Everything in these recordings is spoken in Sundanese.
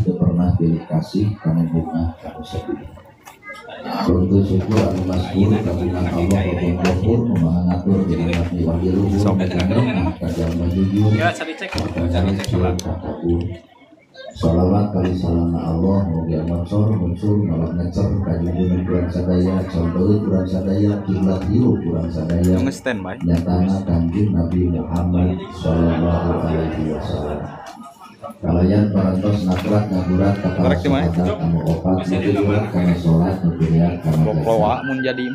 teu pernah pilih kasih kanu bunga kanu sedih. Runtuh syukur anu maskur kabungan Allah babon gofur nu maha ngatur jadi nabi wahyu luhur ka jalma jujur kakabur. Salawat kali salama Allah mugi mansur muncul malah ngecer kajujungan urang sadaya contoh urang sadaya kiblat hirup urang sadaya nyatana Kanjeng Nabi Muhammad sallallahu alaihi wasallam. Kalayan parantos nakrat ngagurat kapala sahabat anu opat nuturat kana salat nu pilihan kana goploa mun jadi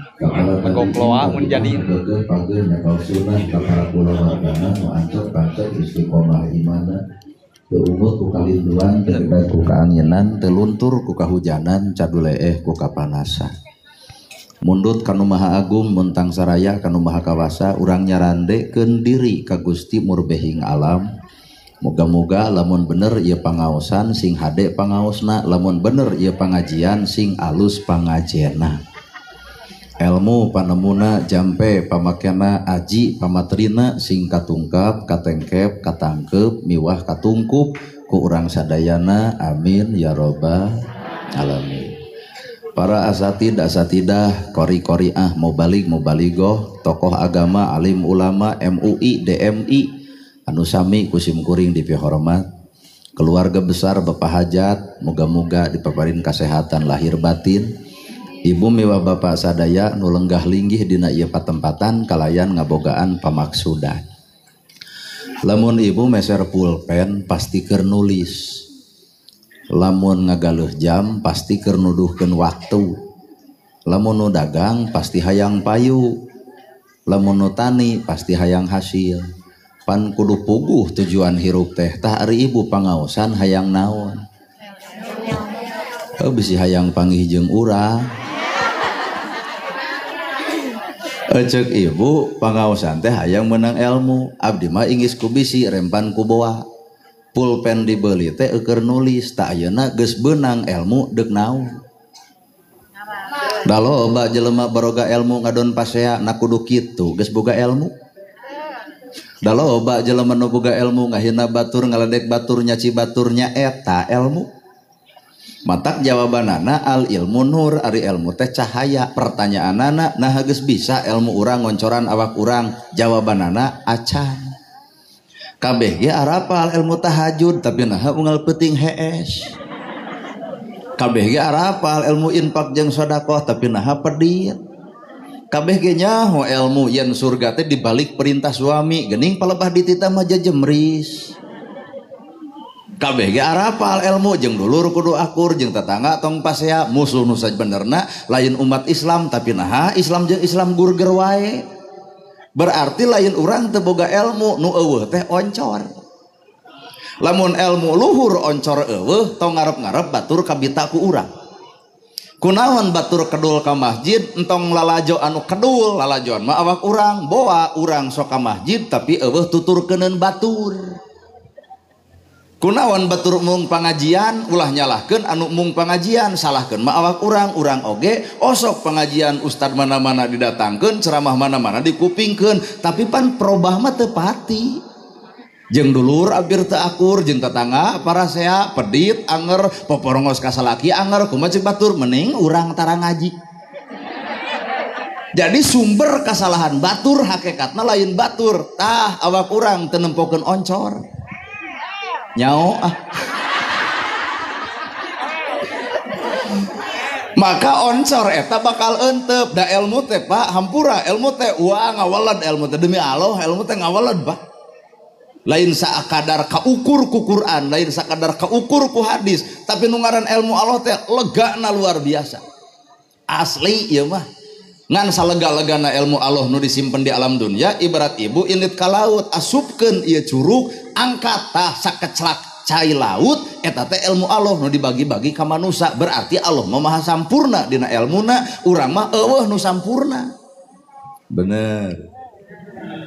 goploa mun jadi pageuh pageuh nyakau sunnah ka para kulawargana nu ancep pancep istiqomah imana teu ungut ku kalinduan teu bae ku kaanginan teu luntur ku kahujanan caduleeh ku kapanasan. Mundut kanu Maha Agung muntang saraya kanu Maha Kawasa urang nyarandekeun diri ka Gusti Murbehing alam. Moga-moga lamun bener ieu pangaosan sing hade pangaosna, lamun bener ieu pangajian sing alus pangajena. Elmu panemuna jampe pamakena aji pamaterina sing katungkap katengkep katangkep miwah katungkup ku urang sadayana, amin ya robbal alamin. Para asatid asatidah, kori-koriah, mubalig mubaligoh, tokoh agama, alim ulama, MUI, DMI anu sami kusim kuring dipihormat, keluarga besar bapak hajat moga-moga dipaparin kesehatan lahir batin. Ibu miwah bapak sadaya nu lenggah linggih dina ieu patempatan kalayan ngabogaan pamaksudan. Lamun ibu meser pulpen pasti keur nulis, lamun ngagaleuh jam pasti keur nuduhkeun waktu, lamun nu dagang pasti hayang payu, lamun nu tani pasti hayang hasil. Pan kudu puguh tujuan hirup teh. Tah ari ibu pangaosan hayang naon? Oh, bisi hayang panggih jeung urang. Ceuk ibu pangaosan teh hayang menang ilmu. Abdi mah inggis ku bisi rempan ku boa. Pulpen dibeli teh eueur nulis. Tak ayeuna geus beunang ilmu deuk naon? Da loba jelema baroga ilmu ngadon pasea na kudu kitu geus boga ilmu. Da loba jelema nu boga ilmu ngahina batur ngaledek batur nyaci baturnya eta ilmu. Matak jawabanana al ilmu nur, ari ilmu teh cahaya. Pertanyaanana nah geus bisa ilmu urang ngoncoran awak urang, jawabanana acan. Kabeh ge arapal ilmu tahajud tapi naha unggal peuting hees. Kabeh ge arapal ilmu infak jeung sedekah tapi naha pedit. Kabeh ge nyaho ilmu yen surga teh dibalik perintah suami geuning palebah dititah mah jejemris. Kabeh ge arapal ilmu jeung dulur kudu akur jeung tetangga tong pasea musuh nu sabenerna lain umat Islam tapi naha Islam jeung Islam gurger wae. Berarti lain urang teu boga ilmu nu eueuh teh oncor. Lamun ilmu luhur oncor eueuh tong ngarep-ngarep batur kabita ku urang. Kunaon batur kedul ka masjid entong lalajo anu kedul lalajoan mah awak urang boa urang sok ka masjid tapi eueuh tuturkeuneun batur. Kunaon batur mung pangajian ulah nyalahkeun anu mung pangajian salahkeun mah awak urang urang oge osok pangajian ustad mana-mana didatangkeun ceramah mana-mana dikupingkeun tapi pan probah mah teu pati. Jeung dulur abir teu akur jeung tetangga parasea pedit anger poporongos ka salaki anger kumaha ceuk batur mending urang tara ngaji. Jadi sumber kesalahan batur hakikatna lain batur tah awak urang teu nempokeun oncor. Nyao ah. Maka oncor eta bakal entep da ilmu teh Pak hampura ilmu teh wah ngawalad ilmu teh demi Allah ilmu teh ngawalad Pak. Lain sakadar kaukur ku Quran, lain sakadar kaukur ku hadis, tapi nu ngaran ilmu Allah teh legana luar biasa. Asli ieu mah. Ngan salega-legana ilmu Allah nu disimpen di alam dunia ibarat ibu indit ka laut asupkeun ieu curug angkat tah sakeclak cai laut eta teh ilmu Allah nu dibagi-bagi ka manusa. Berarti Allah mah maha sampurna dina elmuna, urang mah eueuh nu sampurna. Bener.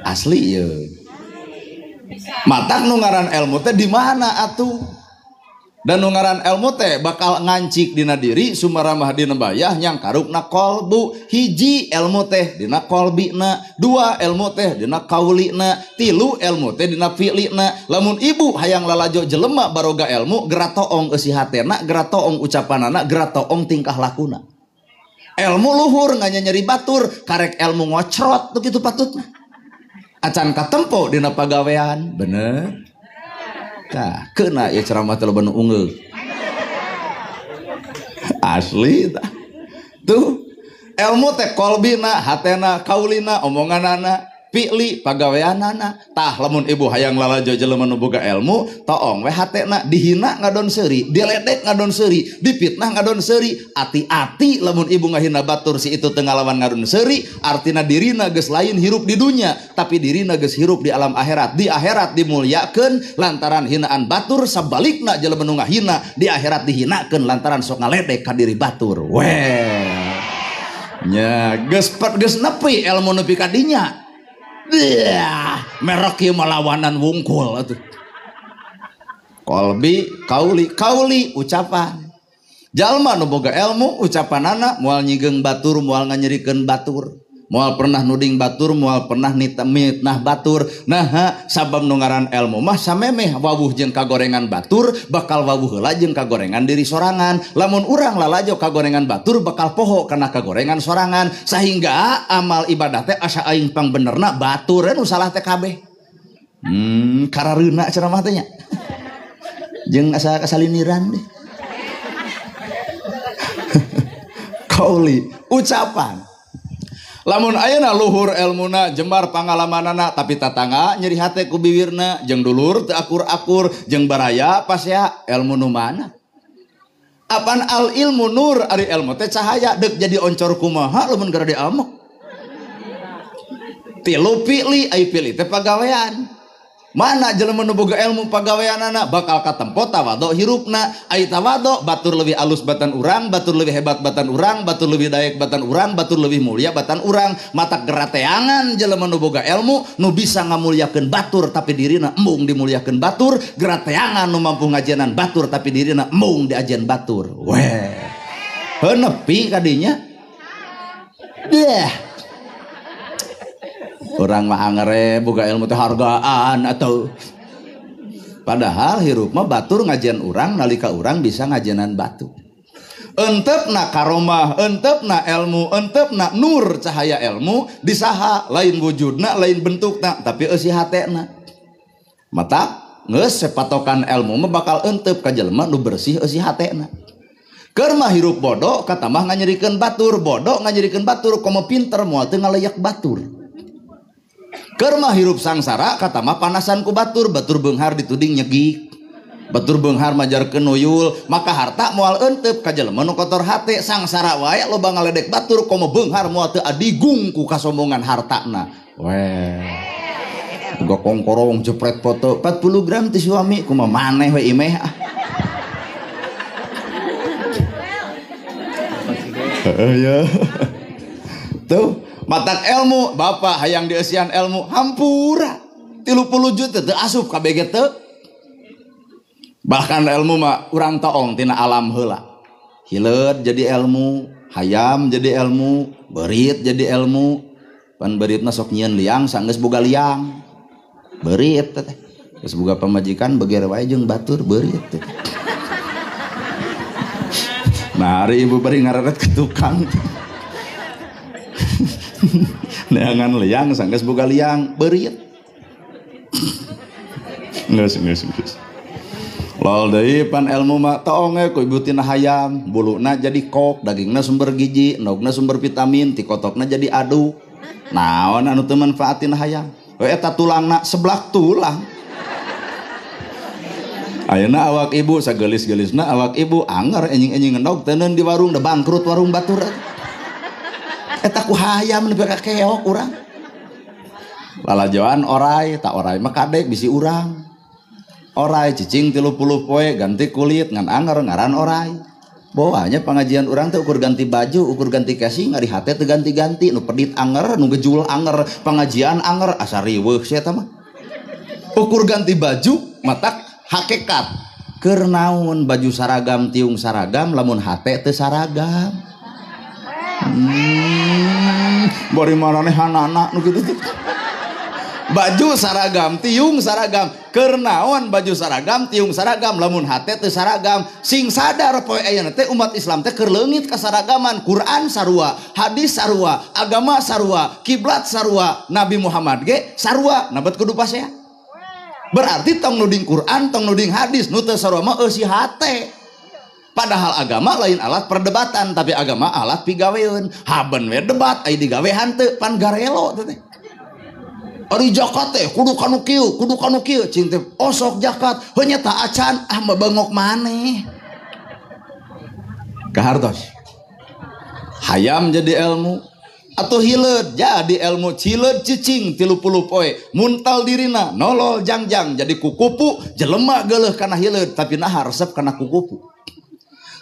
Asli ieu. Matak nu ngaran ilmu teh di mana atuh? Dan nu ngaran ilmu teh bakal ngancik dina diri sumaramah dina bayah nyangkarukna kolbu. Hiji ilmu teh dina kolbina, dua ilmu teh dina kaulina, tilu ilmu teh dina fi'lina. Lamun ibu hayang lalajo jelema baroga ilmu, geratoong eusi hatena, geratoong ucapanana, geratoong tingkah lakuna. Ilmu luhur nganyeri batur, karek ilmu ngocrot tuh kitu patutna. Acan katempo dina pagawean, bener. Tah, kena ya ceramah teh loba nu ungeul. Asli tah. Tuh, ilmu teh kolbina, hatena, kaulina, omonganana, fi'li pagaweanana. Tah lamun ibu hayang lalajo jelema nu boga ilmu, toong we hatena dihina ngadon seuri, diledek ngadon seuri, dipitnah ngadon seuri. Ati-ati lamun ibu ngahina batur si itu teu ngalawan ngadon seuri, artina dirina geus lain hirup di dunya, tapi dirina geus hirup di alam akhirat. Di akhirat dimulyakeun lantaran hinaan batur, sabalikna jelema nu ngahina di akhirat dihinakeun lantaran sok ngaledek ka diri batur. Weh. Nya geus geus nepi ilmu nepi ka dinya. Dah, merek ieu malawanan wungkul atuh. Kolbi, kauli, kauli ucapan. Jalma nu boga ilmu ucapanana moal nyigeung batur, moal nganyerikeun batur. Moal pernah nuding batur, moal pernah mitnah batur. Nah, sabab nu ngaran ilmu mah samemeh wawuh jeung kagorengan batur, bakal wawuh heula jeung kagorengan diri sorangan. Lamun urang lalajo kagorengan batur bakal poho kana kagorengan sorangan, sehingga amal ibadah teh asa aing pangbenerna batur nu salah teh kabeh. Karareuna ceramah teh nya. Jeung asa kasaliniran deh. Kauli, ucapan. Lamun ayeuna luhur elmuna jembar pangalamanana tapi tatangga nyeri hate ku biwirna jeung dulur teu akur-akur jeung baraya pasea elmu nu mana? Apan al ilmu nur, ari ilmu teh cahaya deuk jadi oncor kumaha lamun gara diamuk. Tilu pili ai pili teh pagawean. Mana jelema nu boga ilmu pagaweanana bakal katempo tawadhu hirupna. Ai tawadhu batur leuwih alus batan urang, batur leuwih hebat batan urang, batur leuwih daek batan urang, batur leuwih mulia batan urang. Mata gerateangan jelema nu boga ilmu nu bisa ngamulyakeun batur tapi dirina embung dimulyakeun batur, gerateangan nu mampu ngajenan batur tapi dirina embung diajen batur. Weh. Heuh nepi kadinya. Deh. Orang mah angere boga ilmu teh hargaan atau padahal hirup mah batur ngajian urang nalika urang bisa ngajianan batu. Entepna karomah, entepna ilmu, entepna nur cahaya ilmu disaha lain wujudna lain bentukna tapi eusi hatena. Mata geus sepatokan ilmu mah bakal entep ka jelema nu bersih eusi hatena. Keur mah hirup bodoh katamah nganyerikeun batur, bodoh nganyerikeun batur komo pinter moal teu ngaleyak batur. Keur mah hirup sangsara katamah panasan ku batur, batur beunghar dituding nyegik, batur beunghar majarkeun nuyul, maka harta moal entep ka jelema nu kotor hate, sangsara wae loba ngaledek batur komo beunghar moal teu adigung ku kasombongan hartana. Weh. Boga kongkorong jepret foto 40 gram ti suami kumaha maneh we imeh ah. Heeh ya. Tuh matak ilmu bapak hayang dieusian ilmu hampura 30 juta teu asup kabeh teu. Bahkan ilmu mah urang toong tina alam heula. Hileud jadi ilmu, hayam jadi ilmu, beurit jadi ilmu. Pan beuritna sok nyieun liang sanggeus boga liang. Beurit teh. Geus boga pamajikan beger wae jeung batur beurit teh. Nah, ari ibu bari ngareret ke tukang. Neangan liang sanggeus boga liang beurit. Geus geus geus. Lol deui pan ilmu mah toong we ku ibu tina hayam, buluna jadi kok, dagingna sumber gizi, endogna sumber vitamin, tikotokna jadi aduk. Naon anu teu manfaat tina hayam? We eta tulangna seblak tulang. Ayeuna awak ibu sageulis-geulisna awak ibu anger enjing-enjing endog teuneun di warung da bangkrut warung batur. Eta ku hayam nepi ka keok urang. Lalajoan orai, tak orai mah kadek bisi urang. Orai cicing 30 poe ganti kulit ngan anger ngaran orai. Bawanya pengajian urang teh ukur ganti baju, ukur ganti casing, ari hate teu ganti-ganti, nu pedit anger, nu gejul anger, pengajian anger asa riweuh sia eta mah. Ukur ganti baju matak hakikat. Keur naon baju saragam tiung saragam lamun hate teu saragam. Bari maranehanana nu kitu teh. Baju saragam tiung saragam, keur naon baju saragam tiung saragam lamun hate teu saragam. Sing sadar poe ayeuna teh umat Islam teh keur leungit kasaragaman. Quran sarua, hadis sarua, agama sarua, kiblat sarua, Nabi Muhammad ge sarua, nabat kudu pasea. Berarti tong nuding Quran, tong nuding hadis, nu teu sarua mah eusi hate. Padahal agama lain alat perdebatan, tapi agama alat pigaweun. Haben we debat ai digawe hanteu pan garelo teh. Ari zakat teh kudu kanu kieu, kudu kanu kieu, cing teh osok zakat, heuh nya ta acan, ah mah bengok maneh. Kahartos. Hayam jadi ilmu atau hileud jadi ilmu, cileud cicing 30 poe, muntal dirina, nolol jangjang jadi kukupu, jelema geuleuh kana hileud tapi naha resep kana kukupu.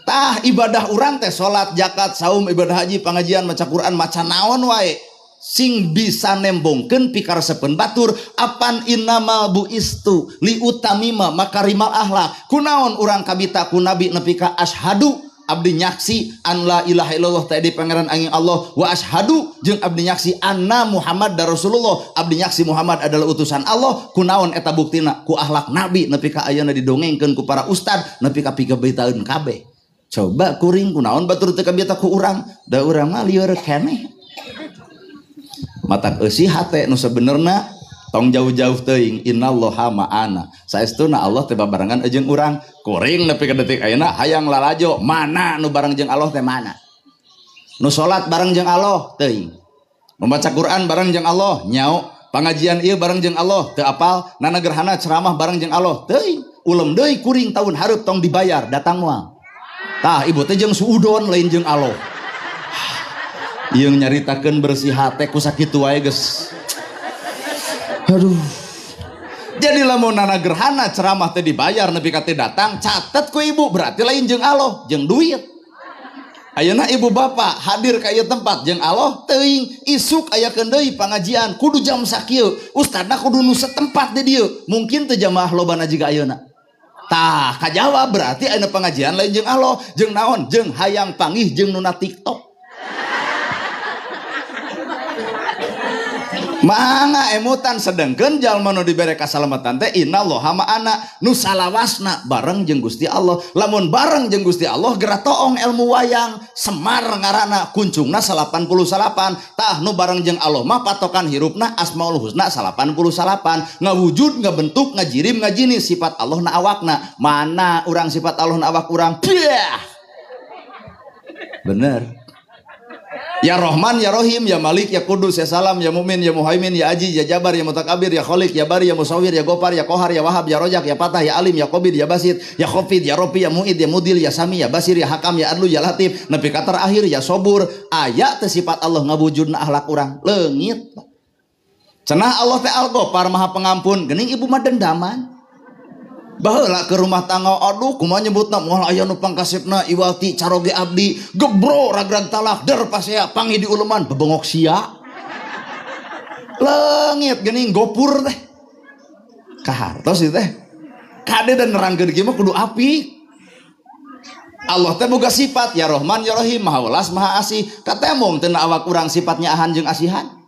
Tah ibadah urang teh salat, zakat, saum, ibadah haji, pengajian, maca Quran, maca naon wae sing bisa nembongkeun pikaresepeun batur. Apan innamal buistu li utamima makarimal akhlak. Kunaon urang kabita ku nabi nepi ka asyhadu abdi nyaksi an la ilaha illallah ta di pangeran angin Allah, wa asyhadu jeung abdi nyaksi anna Muhammad dar Rasulullah, abdi nyaksi Muhammad adalah utusan Allah. Kunaon eta buktina? Ku akhlak nabi nepi ka ayeuna didongengkeun ku para ustad nepi ka pikabeutaeun kabeh. Coba kuring kunaon batur teu kabita ku urang, da urang mah lieur keneh. Matak eusi hate nu sebenerna tong jauh-jauh teuing, innallaha ma'ana. Saestuna Allah teh babarengan jeung urang. Kuring nepi ka detik ayeuna hayang lalajo mana nu bareng jeung Allah teh mana. Nu salat bareng jeung Allah teuing. Membaca Quran bareng jeung Allah nyao, pangajian ieu bareng jeung Allah teu apal, nana gerhana ceramah bareng jeung Allah teuing. Ulem deui kuring tahun hareup tong dibayar datang moal. Tah ibu teh jeung suudon lain jeung Allah. Ieu nyaritakeun bersih hate ku sakitu wae geus. Aduh. Jadi lamun nana gerhana ceramah teh dibayar nepi ka teh datang, catet ku ibu berarti lain jeung Allah, jeung duit. Ayeuna ibu bapak hadir ka ieu tempat jeung Allah teuing, isuk ayakeun deui pangajian kudu jam sakieu, ustadna kudu nu setempat di dieu. Mungkin teu jamaah lobana jiga ayeuna. Tah kajawab berarti ayeuna pangajian lain jeung Allah, jeung naon? Jeung hayang pangih jeung nuna TikTok. Mangga emutan sedengkeun jalma nu dibere kasalamatan teh innallaha ma'ana, nu salawasna bareng jeung Gusti Allah. Lamun bareng jeung Gusti Allah geura toong ilmu wayang, Semar ngaranna kuncungna 88. Tah nu bareng jeung Allah mah patokan hirupna Asmaul Husna 88, ngawujud ngabentuk ngajirim ngajinis sifat Allah na awakna. Mana urang sifat Allah na awak urang? Biah. Bener. Ya Rahman, Ya Rahim, Ya Malik, Ya Kudus, Ya Salam, Ya Mumin, Ya Muhaimin, Ya Aziz, Ya Jabar, Ya Mutakabir, Ya Khalik, Ya Bari, Ya Musawir, Ya Gopar, Ya Kohar, Ya Wahab, Ya Rojak, Ya Patah, Ya Alim, Ya Qobid, Ya Basit, Ya Khofid, Ya Rofi, Ya Mu'id, Ya Mudil, Ya Sami, Ya Basir, Ya Hakam, Ya Adlu, Ya Latif, nepi ka terakhir Ya Sobur. Aya teh sifat Allah ngawujudna akhlak urang leungit. Cenah Allah teh Al-Ghaffar Maha Pengampun, geuning ibu mah dendaman. Baheula ke rumah tangga, aduh kumaha nyebutna moal aya nu pangkasepna iwati caroge abdi gebro ragrag talak der pasea pangi di uleman bebengok sia leungit geuning gopur teh kahartos ieu teh kade dan nerangkeun kieu mah kudu apik. Allah teh boga sifat ya Rahman ya Rahim, Maha Welas Maha Asih. Katemong teu awak urang sifatnya ahan jeung asihan.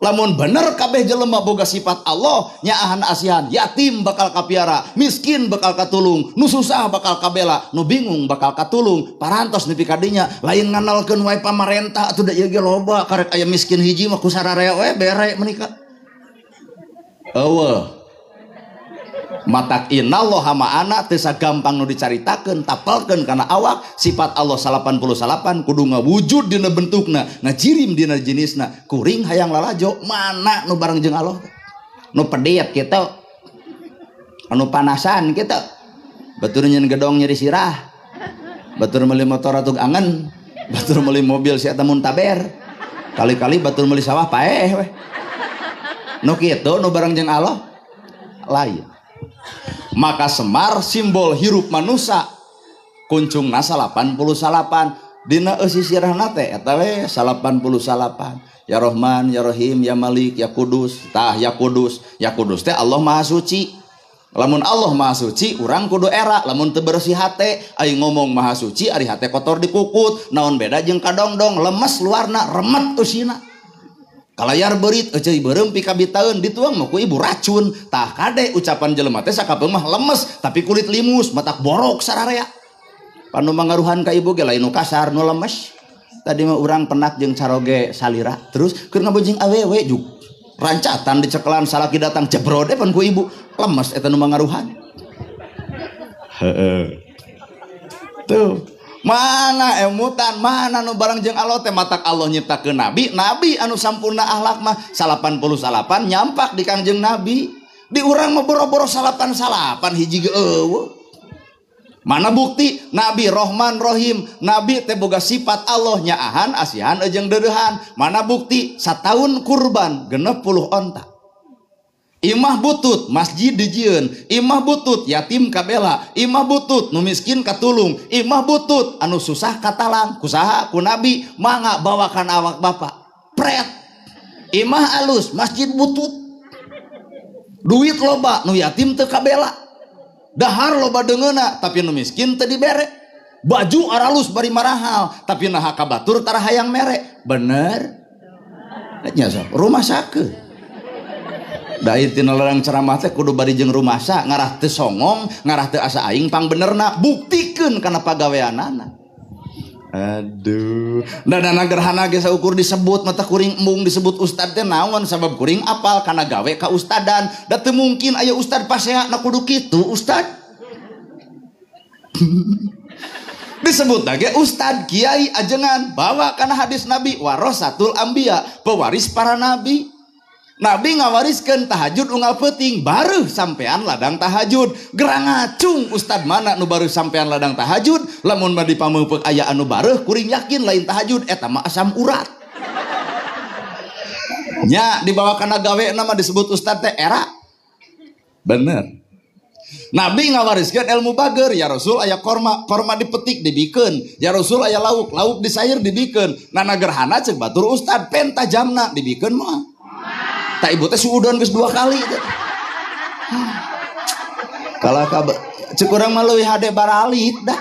Lamun bener kabeh jelema boga sifat Allah nyaahan asihan, yatim bakal kapiara, miskin bakal katulung, nu susah bakal kabela, nu bingung bakal katulung. Parantos nepi ka dinya lain nganalkeun wae pamarentah atuh da ieu ge loba karek aya miskin hiji mah ku sararea we bere menika. Eueuh. Matak innallaha ma'ana teu sagampang nu dicaritakeun, tapelkeun kana awak sifat Allah 88 kudu ngawujud dina bentukna, ngajirim dina jenisna. Kuring hayang lalajo mana nu bareng jeung Allah? Nu pedit kitu. Anu panasan kitu. Batur nyeun gedong nyeri sirah. Batur meuli motor atug angen, batur meuli mobil si eta muntaber. Kali-kali batur meuli sawah paeh we. Nu kitu nu bareng jeung Allah lain. Maka Semar simbol hirup manusia kuncungna 88 dina eusi sirahna teh eta we 88. Ya Rahman, Ya Rahim, Ya Malik, Ya Kudus. Tah Ya Kudus, Ya Kudus teh Allah Maha Suci. Lamun Allah maha suci, urang kudu era. Lamun teu bersih hate, aing ngomong maha suci, ari hate kotor dikukut. Naon beda jeung kadongdong, lemes luarna, remet eusina. Kalayar beurit, euceuy beureum pikabitaeun, dituang mah ku ibu racun. Tah kade ucapan jelema teh sakapeung mah lemes, tapi kulit limus, matak borok sararea. Panu mangaruhan ka ibu ge lain nu kasar, nu lemes. Tadi mah urang penak jeung caroge salira, terus keur ngabojeng awewe juk. Rancatan dicekelan salaki datang jebrode pan ku ibu lemes eta nu mangaruhan. Heeh. Tuh, mana emutan, mana nu barang jeung Allah teh matak Allah nyiptakeun nabi, nabi anu sampurna akhlak mah 88 nyampak di Kangjeng Nabi. Di urang mah boro-boro 88 hiji ge eueuh. Mana bukti Nabi Rohman Rohim, Nabi teh boga sifat Allah nyaahan, asihan jeung deudeuhan. Mana bukti sataun kurban 60 onta. Imah butut masjid dijieun, imah butut yatim kabela, imah butut nu miskin katulung, imah butut anu susah katalang, kusaha ku Nabi mangga bawakan awak bapak. Pret. Imah alus, masjid butut. Duit loba nu yatim teu kabela. Dahar loba deungeuna tapi nu miskin teu dibere. Baju aralus bari marahal tapi naha ka batur tara hayang mere. Bener? Nya sok rumah sakeun. Da ieu tina larang ceramah teh kudu bari jeung rumasa ngarah teu songong, ngarah teu asa aing pangbenerna, buktikeun kana pagaweanana. Aduh, dana gerhana ge saukur disebut mata kuring embung disebut ustad teh naon sabab kuring apal kana gawe ka ustadan. Da teu mungkin aya ustad pasea na kudu kitu ustad. Disebut ge ustad kiai ajengan bawa kana hadis Nabi warasatul anbiya, pewaris para nabi. Nabi ngawariskeun tahajud unggal peuting bareuh sampean ladang tahajud. Gerang ngacung ustad mana nu bareuh sampean ladang tahajud, lamun mah dipameupeuk aya anu bareuh kuring yakin lain tahajud eta mah asam urat. Nya dibawa kana gawe nama disebut ustad teh era. Bener. Nabi ngawariskeun ilmu bager, ya Rasul aya korma, korma dipetik dibikeun, ya Rasul aya lauk, lauk disair dibikeun. Nana gerhana ceuk batur ustad penta jamna dibikeun mah. Tak ibu teh suudon geus 2 kali. Kalah ka ceuk urang mah leuwih hade baralit dah.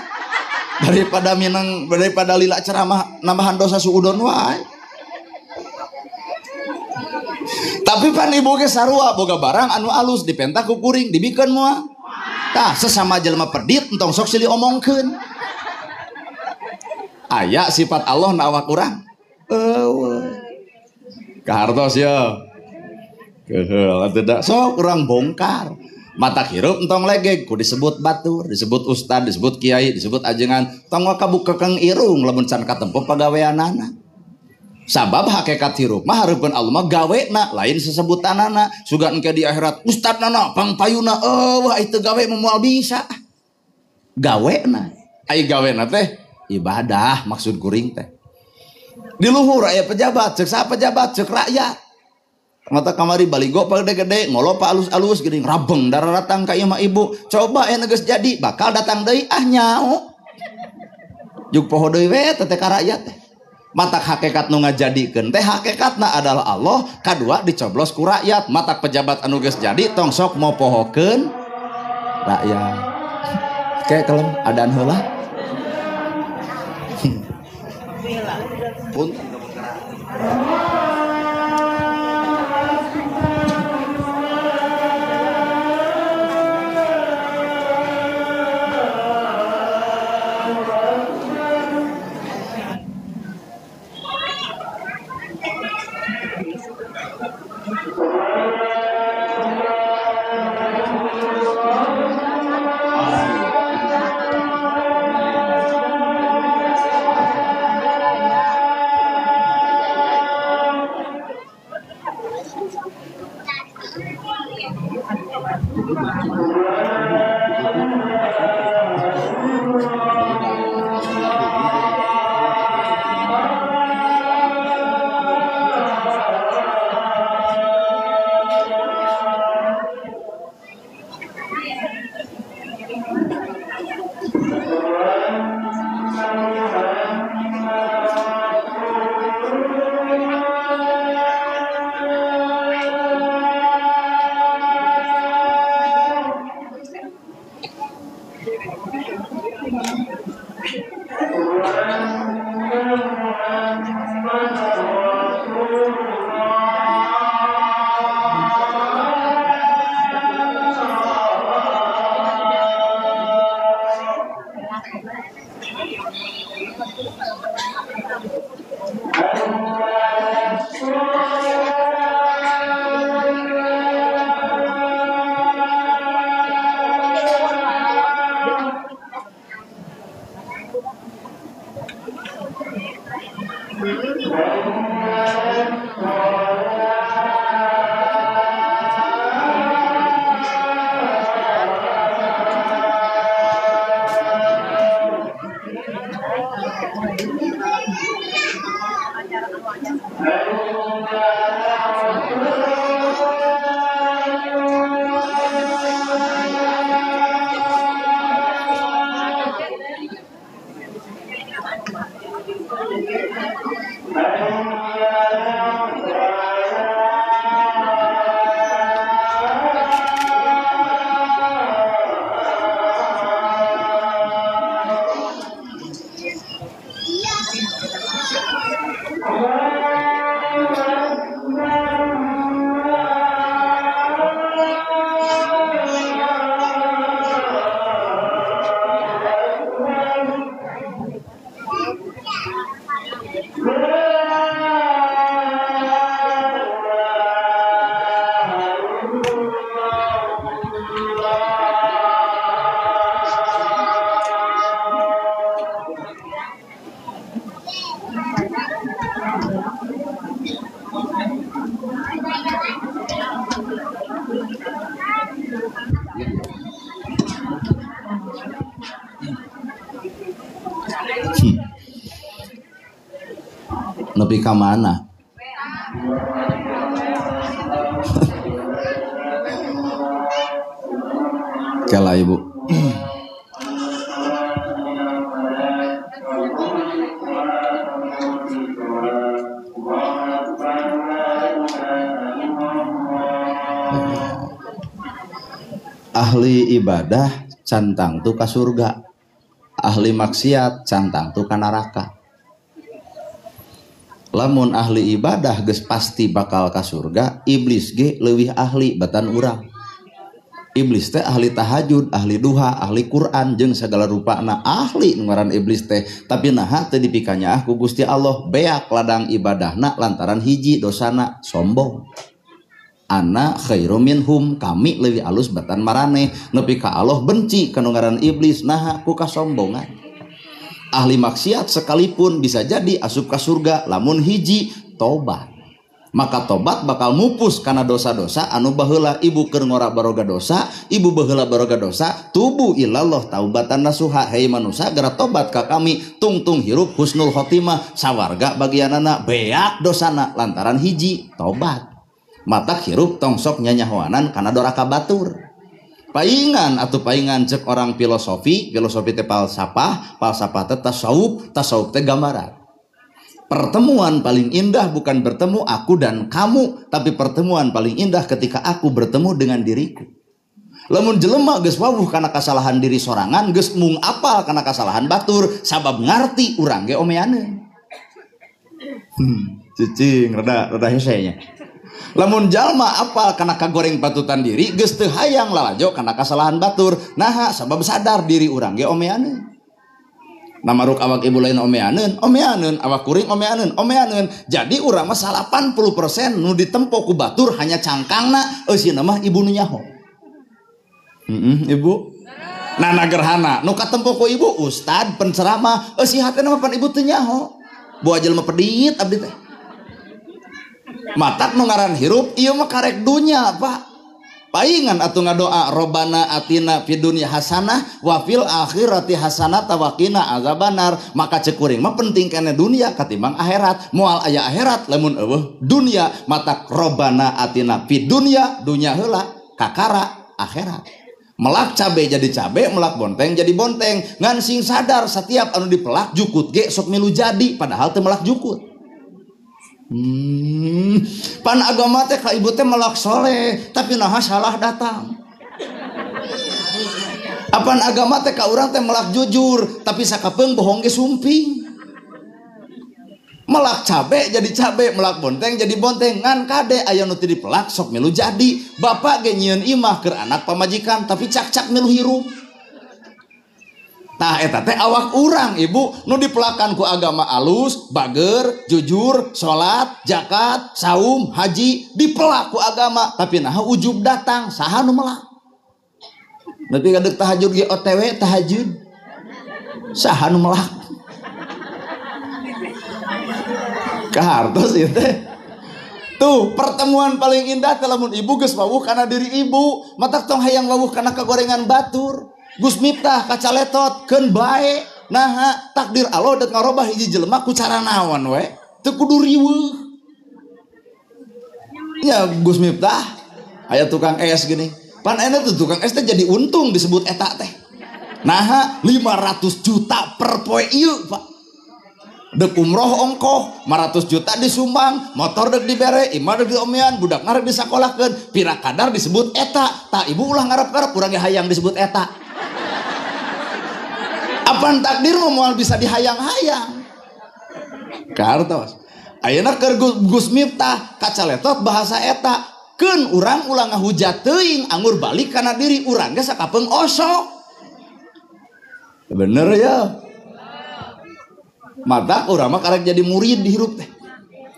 Daripada minang daripada lila ceramah nambahan dosa suudon wae. Tapi pan ibu ge sarua boga barang anu alus dipenta ku kuring dibikeun moal. Tah sesama jelema pedit entong sok silih omongkeun. Aya sifat Allah na awak urang. Eueuh. Kahartos ya. Keheul atuh sok urang bongkar. Mata hirup entong legeg ku disebut batur, disebut ustad, disebut kiai, disebut ajengan. Tong kabuka kang irung lamun can katempo pagaweanana. Sabab hakikat hirup mah hareupeun Allah mah gawena lain sesebutanana. Sugan engke di akhirat ustadnana pangpayuna eueuh itu gawe mah moal bisa. Gawena. Ai gawena teh ibadah maksud kuring teh. Di luhur aya pejabat, ceuk saha pejabat, ceuk rakyat. Mata kamari baligo pa gede-gede, ngolo pa alus-alus geuning rabeng darah datang ka imah ibu. Coba aya geus jadi bakal datang deui ah nyao. Juk poho deui we teh ka rakyat teh. Matak hakikat nu ngajadikeun teh hakikatna adalah Allah, kadua dicoblos ku rakyat. Matak pejabat anu geus jadi tong sok mopohokeun rakyat. Kayak kalem adaan heula. Punten. Nepi ka mana? Kela ibu. Ahli ibadah cantang tu ka surga, ahli maksiat cantang tu ka neraka. Lamun ahli ibadah geus pasti bakal ka surga, iblis ge leuwih ahli batan urang. Iblis teh ahli tahajud, ahli duha, ahli Quran jeung sagala rupana ahli nu ngaran iblis teh. Tapi naha teu dipikanyaah ku Gusti Allah, beak ladang ibadahna lantaran hiji dosana sombong. Ana khairum minhum, kami leuwih alus batan maraneh. Nepi ka Allah benci ka nu ngaran iblis, naha ku kasombongan. Ahli maksiat sekalipun bisa jadi asup ka surga lamun hiji tobat. Maka tobat bakal mupus karena dosa-dosa anu baheula ibu keur ngora baroga dosa, ibu baheula baroga dosa, tubu ilallah taubatan nasuha. Hei manusia geura tobat ka kami, tungtung hirup husnul khotimah, sawarga bagianana beak dosana lantaran hiji tobat. Matak hirup tong sok nyanyahoanan kana doraka batur. Paingan atau paingan cek orang filosofi, filosofi teh falsafah, falsafah teh tasawuf, tasawuf teh gambaran. Pertemuan paling indah bukan bertemu aku dan kamu, tapi pertemuan paling indah ketika aku bertemu dengan diriku. Lamun jelema geus wawuh kana kasalahan diri sorangan, geus mung apal kana kasalahan batur, sabab ngarti urang ge omeaneun. Cicing rada rada hese nya. Lamun jalma apal kana kagoreng patutan diri, geus teu hayang lalajo kana kasalahan batur, naha sabab sadar diri urang ge omeaneun. Namaruk awak ibu lain omeaneun, omeaneun, awak kuring omeaneun, omeaneun. Jadi urang mah 80% nu ditempo ku batur hanya cangkangna, eusina mah ibu nu nyaho. Ibu. Nana gerhana, nu katempo ku ibu ustad penceramah, eusi hatena mah pan ibu teu nyaho. Boa jelema pedit abdi teh. Matak nu ngaran hirup ieu mah karek dunya, Pak. Paingan atuh ngadoa robana atina fid dunya hasanah wa fil akhirati hasanah wa qina azabannar. Maka cek kuring mah penting kana dunia katimbang akhirat. Moal aya akhirat lamun eueuh dunia. Matak robana atina fid dunya, dunya heula kakara akhirat. Melak cabe jadi cabe, melak bonteng jadi bonteng. Ngan sing sadar setiap anu dipelak jukut ge sok milu jadi padahal teu melak jukut. Pan agama teh ka ibu teh melak soleh, tapi naha salah datang. Apaan agama teh ka urang teh melak jujur, tapi sakapeung bohong ge sumping. Melak cabe jadi cabe, melak bonteng jadi bonteng, ngan kade aya nu teu dipelak sok milu jadi. Bapak ge nyieun imah keur anak pamajikan tapi cak-cak milu hirup. Tah eta teh awak urang ibu nu dipelakan ku agama alus, bager, jujur, salat, zakat, saum, haji dipelak ku agama, tapi naha ujub datang saha nu melak. Nepi ka deuk tahajud ge OTW tahajud. Saha nu melak? Kahartos ieu teh. Tuh pertemuan paling indah teh lamun ibu geus wawuh kana diri ibu, matak tong hayang wawuh kana kagorengan batur. Gus Miftah kacaletot keun bae naha takdir Allah deuk ngarobah hiji jelema ku cara naon we teu kudu riweuh. Nya Gus Miftah aya tukang es gini. Pan enak tuh tukang es teh jadi untung disebut eta teh. Naha 500 juta per poe ieu Pak. Dek umroh ongkoh 500 juta disumbang, motor dek dibere, imah dek diomean, budak ngarep disakolahkeun, pira kadar disebut eta. Tak ibu ulah ngarep-ngarep urang ge hayang disebut eta. Apaan takdir mah moal bisa dihayang-hayang. Kartos. Ayeuna keur Gus Miftah kacaletot bahasa eta. Keun urang ulah ngahujat teuing anggur balik kana diri urang ge sakapeung osok. Bener ya. Matak urang mah karek jadi murid di hirup teh.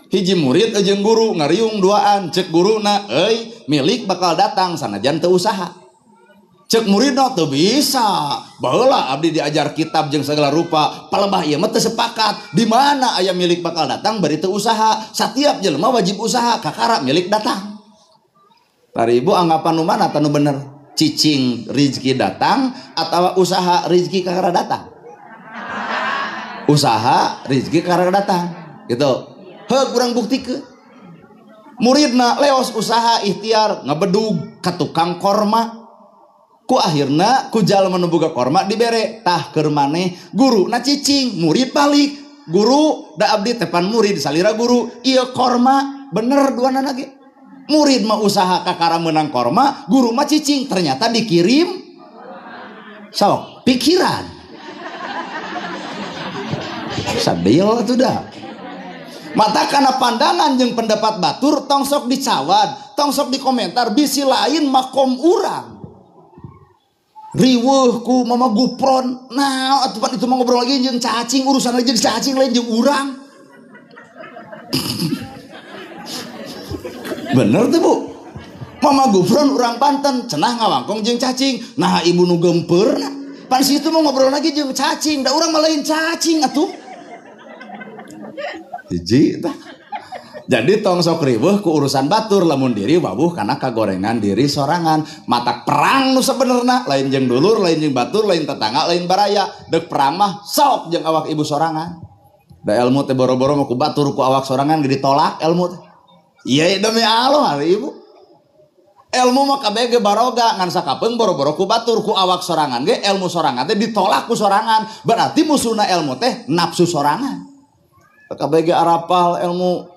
Hiji murid jeung guru ngariung duaan, cek guruna euy milik bakal datang sanajan teu usaha. Cek muridna teu bisa. Baheula abdi diajar kitab jeung segala rupa, palebah ieu mah teu sepakat. Di mana aya milik bakal datang bari teu usaha. Satiap jelema wajib usaha, kakara milik datang. Tari ibu anggapan nu mana tanu bener? Cicing rizki datang atau usaha rizki kakara datang? Usaha rizki kakara datang gitu. Heuh kurang buktikeun. Muridna leos usaha ikhtiar ngebedug ka tukang korma. Ku akhirna ku jalma nu boga korma dibere tah keur maneh guruna cicing murid balik. Guru da abdi teh pan murid salira guru ieu korma bener duanana ge. Murid mah usaha kakara menang korma, guru mah cicing ternyata dikirim sok pikiran. Sadil atuh dah. Mata kana pandangan jeung pendapat batur tong sok dicawad, tong sok dikomentar bisi lain makom urang. Riweuh ku mama gupron. Nah, atuh pan itu mah ngobrol lagi jeung cacing, urusan lagi jeung cacing lain jeung urang. Bener tuh Bu. Mama Gufron urang Banten cenah ngawangkong jeung cacing. Nah ibu nu gempeurna. Pan situ mau ngobrol lagi jeung cacing, da urang mah lain cacing atuh. Hiji tah. Jadi tong sok riweuh ku urusan batur lamun diri wawuh kana kagorengan diri sorangan. Matak perang nu sebenerna lain jeung dulur, lain jeung batur, lain tetangga, lain baraya. Deuk perang mah sok jeung awak ibu sorangan. Da ilmu teh boro-boro mah ku batur ku awak sorangan ge ditolak ilmu teh. Iya demi Allah hari ibu. Ilmu mah kabeh ge baroga ngan sakapeung boro-boro ku batur ku awak sorangan ge ilmu sorangan teh ditolak ku sorangan. Berarti musuhna ilmu teh nafsu sorangan. Kabeh ge arapal ilmu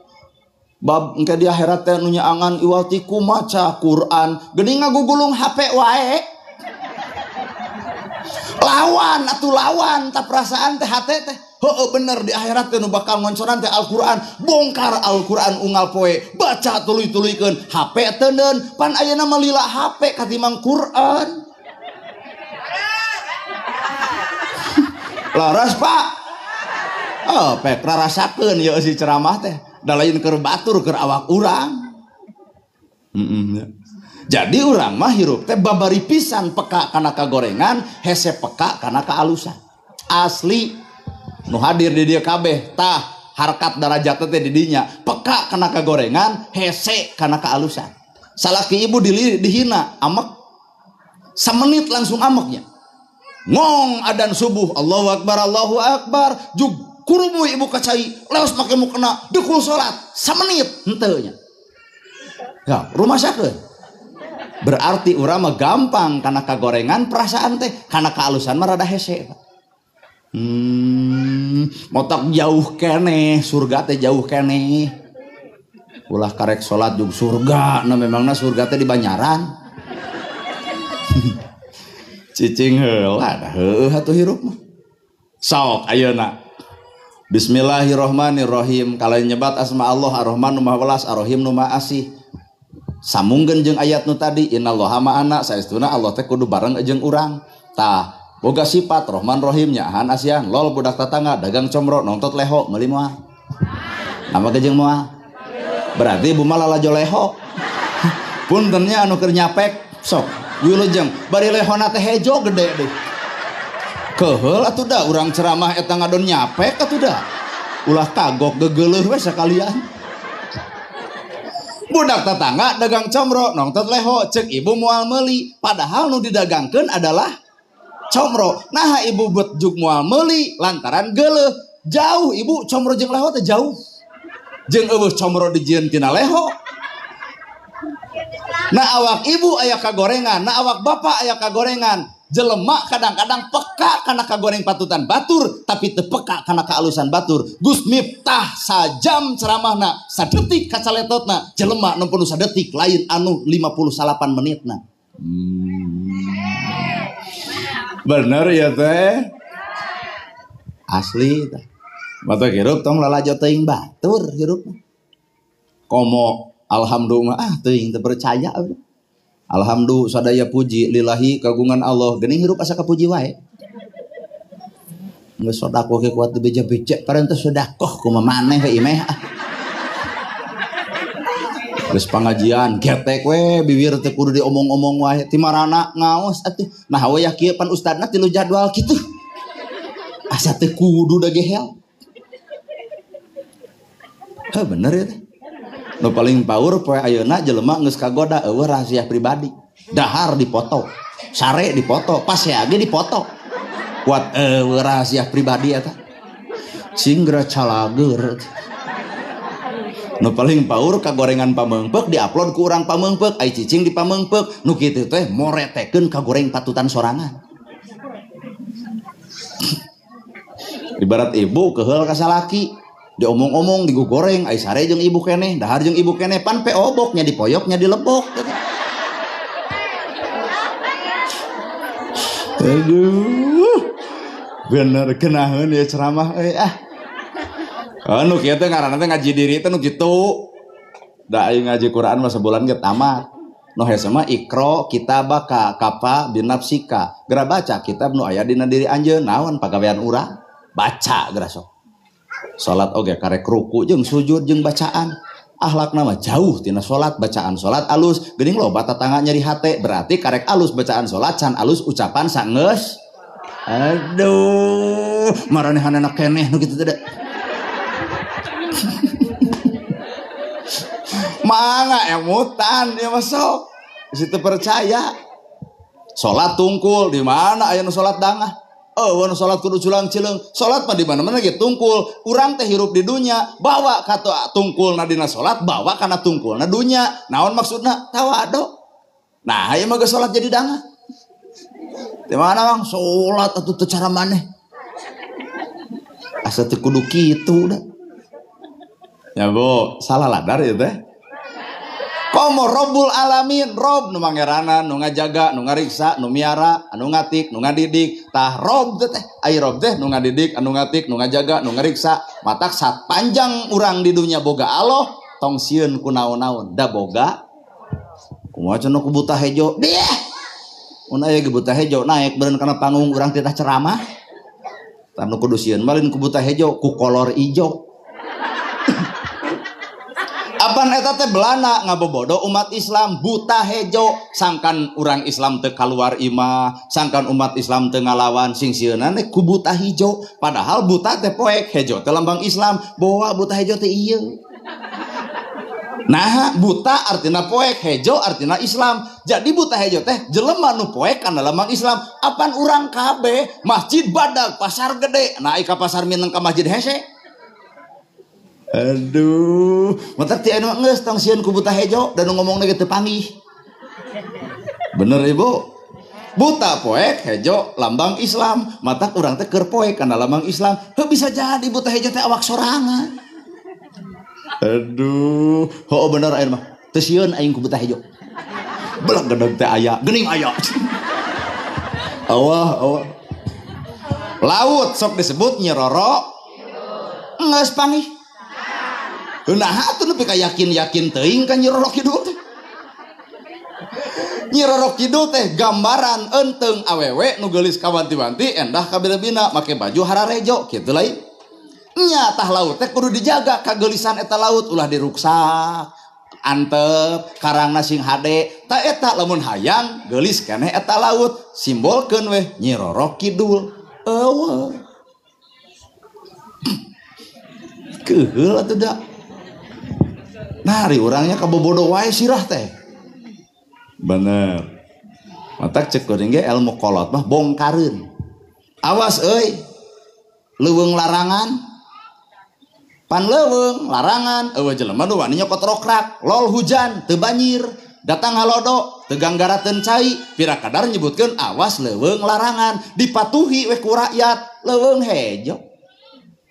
bab engke di akhirat teh nu nyaangan iwal ti ku maca Quran geuning ngagugulung HP wae. Lawan atuh lawan ta perasaan teh hate teh. Heueuh bener di akhirat teh nu bakal ngoncoran teh Al-Qur'an, bongkar Al-Qur'an unggal poe, baca tuluy-tuluykeun, HP teuneun, pan ayeuna mah lila HP katimbang Qur'an. Laras Pak. Oh, pek rarasakeun ieu si ceramah teh, da lain keur batur keur awak urang. Jadi urang mah hirup teh babari pisan peka kana kagorengan, hese peka kana kaalusan. Asli nu hadir di dieu kabeh tah harkat darajat teh di dinya peka kana kagorengan hese kana kaalusan. Salaki ibu dihina amek samenit langsung ameknya ngong adan subuh Allahu akbar jug kurumuy ibu kacai leos make mukena dukul salat samenit henteu nya ya rumah sakeun. Berarti urang mah gampang kana kagorengan perasaan teh kana kaalusan mah rada hese. Motak jauh keneh, surga teh jauh keneh. Ulah karek salat jeung surga, nah memangna surga teh di Banyaran. Cicing heula dah heueuh atuh hirup mah. Sok ayeuna. Bismillahirrahmanirrahim. Kalayan nyebat asma Allah Ar-Rahman nu Maha Welas, Ar-Rahim nu Maha Asih. Sambungkeun jeung ayat nu tadi, innallaha ma'ana, saestuna Allah teh kudu bareng jeung urang. Tah, boga sifat Rahman Rahim nyaahan asihan, lol budak tatangga dagang comro nongtot leho meuli moal. Nama ge jeung moal. Berarti ibu mah lalajo leho. Puntennya anu keur nyapek sok. Wilujeng bari lehona teh hejo gede deh. Keheul atuh da urang ceramah eta ngadon nyapek atuh da. Ulah kagok gegeuleuh we sakalian. Budak tetangga dagang comro nongtot leho cek ibu moal meuli, padahal nu didagangkeun adalah comro. Nah ibu bet juk moal meuli lantaran geuleuh. Jauh ibu comro jeung leho teh jauh. Jeung eueuh comro dijieun tina leho. Nah awak ibu aya kagorengan, nah awak bapak aya kagorengan. Jelema kadang-kadang peka kana kagoreng patutan batur, tapi teu peka kana kaalusan batur. Gus Miftah sajam ceramahna, sadetik kacaletotna, jelema nu sadetik lain anu 58 menitna. Bener ya teh? Asli teh. Mata hirup tong lalajo teuing batur hirup. Komo alhamdulillah ah teuing teu percaya. Alhamdulillah sadaya puji lillahi kagungan Allah geuning hirup asa kapuji wae. Geus sedekah ge kuat beja-beja parantos sedekah kumaha maneh we imeh. Geus pangajian getek we bibir teh kudu diomong-omong wae ti marana ngaos atuh. Nah wayah kieu pan ustadna tilu jadwal kitu. Asa teu kudu da gehel. Heuh bener ya teh. Nu paling paur poe ayeuna jelema geus kagoda eueuh rahasia pribadi. Dahar dipoto, sare dipoto, pasea ge dipoto. Kuat eueuh rahasia pribadi eta. Singgra calageur. Nu paling paur kagorengan pameungpeuk diupload ku urang pameungpeuk, ai cicing di pameungpeuk, nu kitu teh moretekeun kagoreng patutan sorangan. Ibarat ibu keheul ka salaki. Diomong-omong digugoreng ai sare jeung ibu keneh dahar jeung ibu keneh pan pe oboknya dipoyoknya dilebok. Aduh bener kenaheun ya ceramah euy ah. Anu kieu teh ngaranna teh ngaji diri teh nu kitu. Da aing ngaji Quran mah sabulan ge tamat. Nu hese mah ikro kitabaka kafa binafsika. Geura baca kitab nu aya dina diri anjeun naon pagawean urang baca geura sok. Salat oge karek ruku jeung sujud jeung bacaan. Akhlakna mah jauh tina salat, bacaan salat alus, geuning loba tatangga nyeri hate, berarti karek alus bacaan salat can alus ucapan sangeus. Aduh, maranehanana keneh nu kitu teh da. Mangga emutan ieu mah sok. Geus teu percaya. Salat tungkul di mana aya nu salat dangah? Oh, nu salat kudu culang cileung. Salat mah di mana-mana ge tungkul. Urang teh hirup di dunya, bawa ka tungkulna dina salat, bawa kana tungkulna dunya. Naon maksudna? Tawadu. Nah, ieu mah geus salat jadi dangah. Di mana Bang? Salat atuh teu cara maneh. Asa teu kudu kitu da. Ya Bu, salah ladar ieu teh. Komo Robbul Alamin, Rob nu mangeranan, nu ngajaga, nu ngariksa, nu miara, anu ngatik, nu ngadidik. Tah Rob teh, ai Rob teh nu ngadidik, anu ngatik, nu ngajaga, nu ngariksa. Matak sapanjang urang di dunya boga Allah, tong sieun ku naon-naon. Da boga kumaha cenah ku buta hejo. Bieh. Mun aya ge buta hejo naik beureun kana panggung urang titah ceramah. Tah nu kudu sieun mah lain ku buta hejo, ku kolor ijo. Apan eta teh belana ngabobodo umat Islam buta hejo sangkan urang Islam teu kaluar imah sangkan umat Islam teu ngalawan sing sieunna ku buta hejo padahal buta teh poek hejo teh lambang Islam boa buta hejo teh ieu. Nah buta artina poek hejo artina Islam jadi buta hejo teh jelema nu poek kana lambang Islam apan urang kabeh masjid badag pasar gede nah ka pasar mineng ka masjid hese. Aduh, matak ti anu geus tong sieun ku buta hejo dan ngomongna ge teu panggih. Bener Ibu? Buta poek hejo lambang Islam, matak urang teh keur poek kana lambang Islam. Heuh bisa jadi buta hejo teh awak sorangan. Aduh, heuh bener ayeuna mah. Teu sieun aing ku buta hejo. Belag gedeg teh aya, geuning aya. Allah Allah. Laut sok disebut Nyi Roro geus panggih. Nah atuh nepi ka yakin-yakin teuing ka Nyi Roro Kidul teh. Nyi Roro Kidul teh gambaran enteng awewe nu geulis kawanti-wanti endah kabina-bina make baju hararejo kitu lain. Nya tah laut teh kudu dijaga kageulisan eta laut ulah diruksak. Antep karangna sing hade ta eta lamun hayang geulis keneh eta laut simbolkeun weh Nyi Roro Kidul. Eueuh. Keuheul atuh da. Nari urangnya kabobodo wae sirah teh. Bener. Matak cek kuring ge ilmu kolot mah bongkareun. Awas euy. Leuweung larangan. Pan leuweung larangan eueuh jelema nu wani nyokot rokrak, lol hujan teu banjir, datang halodo teu ganggarateun cai, pira kadar nyebutkeun awas leuweung larangan, dipatuhi we ku rakyat, leuweung hejo.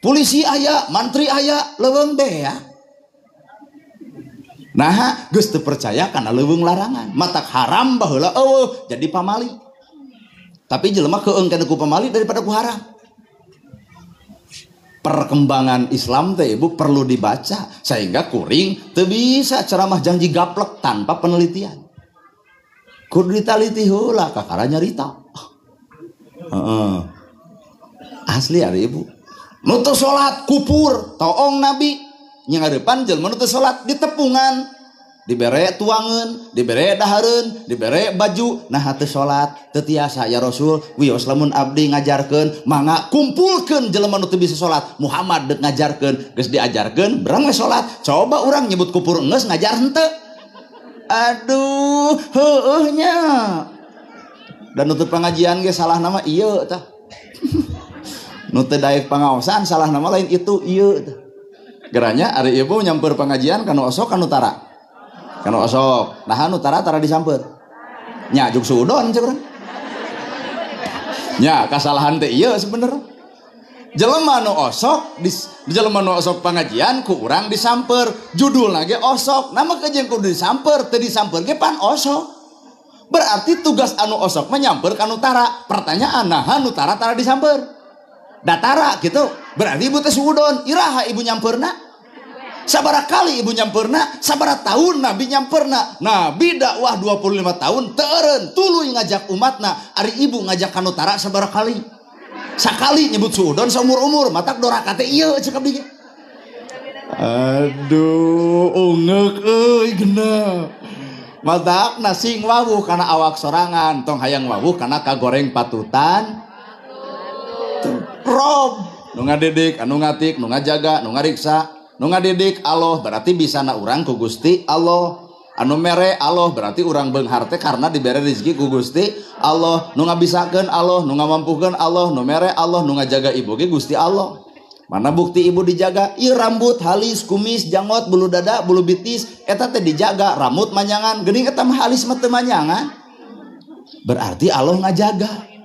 Polisi aya, mantri aya, leuweung bea. Nah, geus teu percaya kana leuweung larangan, matak haram baheula eueuh jadi pamali. Tapi jelema keung kana ku pamali daripada ku haram. Perkembangan Islam teh ibu perlu dibaca sehingga kuring teu bisa ceramah janji gaplek tanpa penelitian. Kudu ditaliti heula kakara nyarita. Heeh. Asli ari ibu. Nu teu salat kupur, toong nabi. Nyangarepan jelema nu teu salat ditepungan, dibere tuangeun, dibere dahareun, dibere baju, nah teu salat, teu tiasa ya Rasul, wios lamun abdi ngajarkeun, mangga kumpulkeun jelema nu teu bisa salat, Muhammad deuk ngajarkeun, geus diajarkeun, berang we salat. Coba urang nyebut kupur geus ngajar henteu. Aduh, heueuh nya. Dan nutup pengajian ge salah nama ieu tah. Nu teu daek pangaosan salah nama lain itu ieu tah. Geranya ari ibu nyamper pengajian kanu osok kanu tara. Kanu osok, nah anu tara tara disamper. Nya juk suudon cek urang. Nya kasalahan teh ieu sebenerna. Jelema nu osok di jelema nu osok pengajian ku urang disamper. Judulna ge osok, nama kejeung kudu disamper, teu disamper ge pan osok. Berarti tugas anu osok menyamper kanu tara. Pertanyaan nah anu tara tara disamper. Datara gitu. Berarti ibu teh suudon, iraha ibu nyamperna? Sabara kali ibu nyamperna, sabara tahun nabi nyamperna. Nabi dakwah 25 tahun teu eureun tuluy ngajak umatna, ari ibu ngajak kanu tara sabara kali. Sakali nyebut suudon saumur-umur, matak doraka teh ieu cek abdi ge. Aduh, ungeuk euy geuna. Matak sing wawuh kana awak sorangan, tong hayang wawuh kana kagoreng patutan. Rob, nu ngadidik, anu ngatik, nu ngajaga, nu ngariksa. Nu ngadidik Allah berarti bisana urang ku Gusti Allah. Anu mere Allah berarti urang beunghar teh karena dibere rezeki ku Gusti Allah. Nu ngabisakeun Allah, nu ngamampukeun Allah, nu mere Allah, nu ngajaga ibu ge Gusti Allah. Mana bukti ibu dijaga? Ieu rambut, halis, kumis, janggot, bulu dada, bulu bitis eta teh dijaga, rambut manyangan, geuning eta mah halis mah teu manyangan. Berarti Allah ngajaga.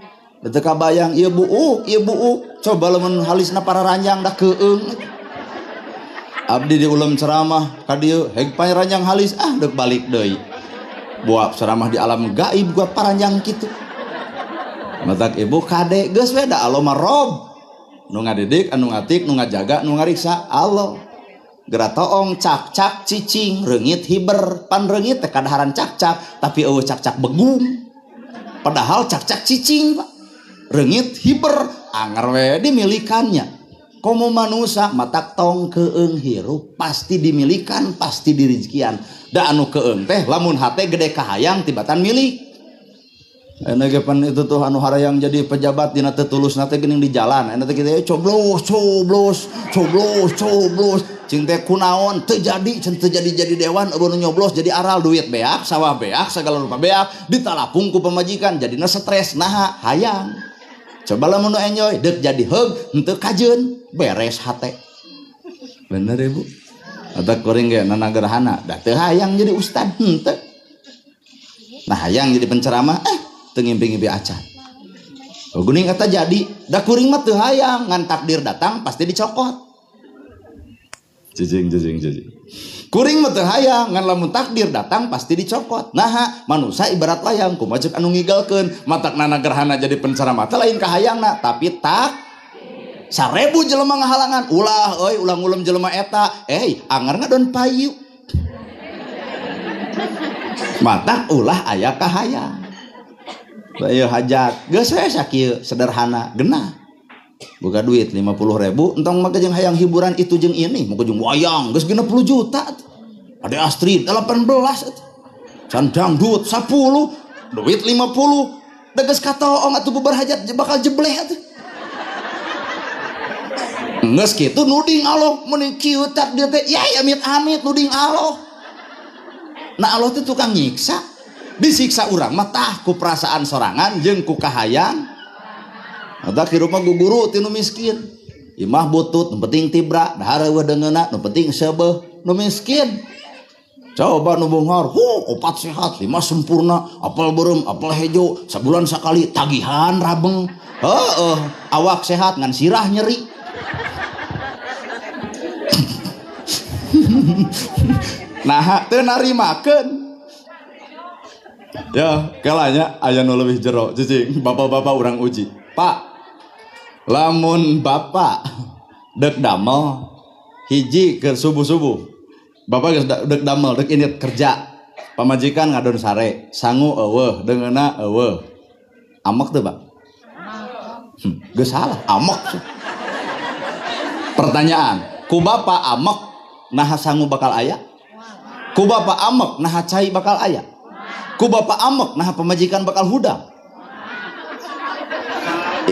Teu kabayang ieu buuk, ieu buuk. Coba lamun halisna pararanjang da keung. Abdi di ulem ceramah ka dieu heg paranjang halis ah deuk balik deui. Buat ceramah di alam gaib gua paranjang kitu. Matak ibu kade geus we da Allah mah Rob. Nu ngadidik, anu ngatik, nu ngajaga, nu ngariksa Allah. Geura toong cak-cak cicing, reungit hiber, pan reungit teh kadaharan cak-cak, tapi eueuh cak-cak begung. Padahal cak-cak cicing, Pak. Reungit hiber, anger we dimilikannya. Komo manusa matak tong keung hirup pasti dimilikan, pasti dirizkian. Da anu keung teh lamun hate gede kahayang tibatan milik. Enak ge pan itu tuh anu harayang jadi pejabat dina teu tulusna teh geuning di jalan. Enak teh kitu coblos, coblos, coblos, coblos. Cing teh kunaon teu jadi, cing teu jadi jadi dewan eueuh nu nyoblos jadi aral duit beak, sawah beak, segala rupa beak, ditalapung ku pamajikan jadina stres naha hayang. Coba lamun nu enjoy deuk jadi heug henteu kajeun beres hate. Bener ibu. Atau kuring ge nana gerhana da teu hayang jadi ustad henteu. Nah hayang jadi penceramah teu ngimpi-ngimpi acan. Oh geuning eta jadi da kuring mah teu hayang ngan takdir datang pasti dicokot. Cicing cicing cicing. Kuring mah teu hayang ngan lamun takdir datang pasti dicokot. Naha manusia ibarat layang kumaha ceuk anu ngigalkeun matakna gerhana jadi pencara mata lain kahayangna tapi tak 1000 jelema ngahalangan ulah euy ulah ngulem jelema eta anger ngadon payu. Matak ulah aya kahayang. Ieu hajat geus we sakieu sederhana genah. Buka duit 50.000 entong mah jeung hayang hiburan itu jeung ini mau jeung wayang geus 60 juta. Ade Astrid 18 atuh. Can dangdut 10, duit 50. Da geus katoong atuh bubar hajat bakal jebleh atuh. Geus kitu nuding Allah mun kieu takdir teh yai amit-amit nuding Allah. Nah Allah teh tukang nyiksa, disiksa urang mah tah ku perasaan sorangan jeung ku kahayang. Eta hirup mah guguru ti nu miskin. Imah butut nu penting tibra, dahar eueuh deungeunna nu penting seubeuh nu miskin. Coba nu beunghar, hu 4 sehat, 5 sempurna, apel beureum, apel hejo, sabulan sakali tagihan rabeng. Heeh, awak sehat ngan sirah nyeri. Nah, teu narimakeun. Ya, kalanya aya nu leuwih jero, cicing, bapak-bapak urang uji. Pak, lamun bapak dek damel hiji ke subuh-subuh. Bapak geus dek damel, dek init kerja. Pamajikan ngadon sare, sangu eueuh, deungeunna eueuh. Amek teu, Pak? Geus salah, amek. Pertanyaan, ku bapak amek naha sangu bakal aya? Ku bapak amek naha cai bakal aya? Ku bapak amek naha pamajikan bakal hudang?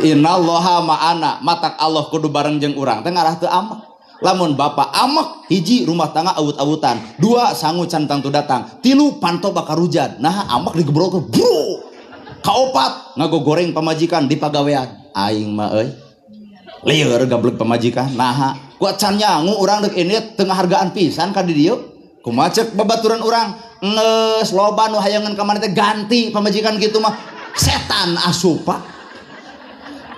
Innallaha ma'ana, matak Allah kudu bareng jeung urang teh ngarah teu amek. Lamun bapak amek hiji rumah tangga awut-awutan, 2 sangu can tangtu datang, 3 panto bakal hujan. Naha amek digebrok bro. Kaopat ngagogoreng pamajikan di pagawean. Aing mah euy. Lieur gablek pamajikan. Naha ku can nyangu urang deuk ini teu ngahargaan pisan ka di dieu. Kumaha ceuk babaturan urang geus loba nu hayangeun ka maneh teh ganti pamajikan kitu mah setan asup Pak.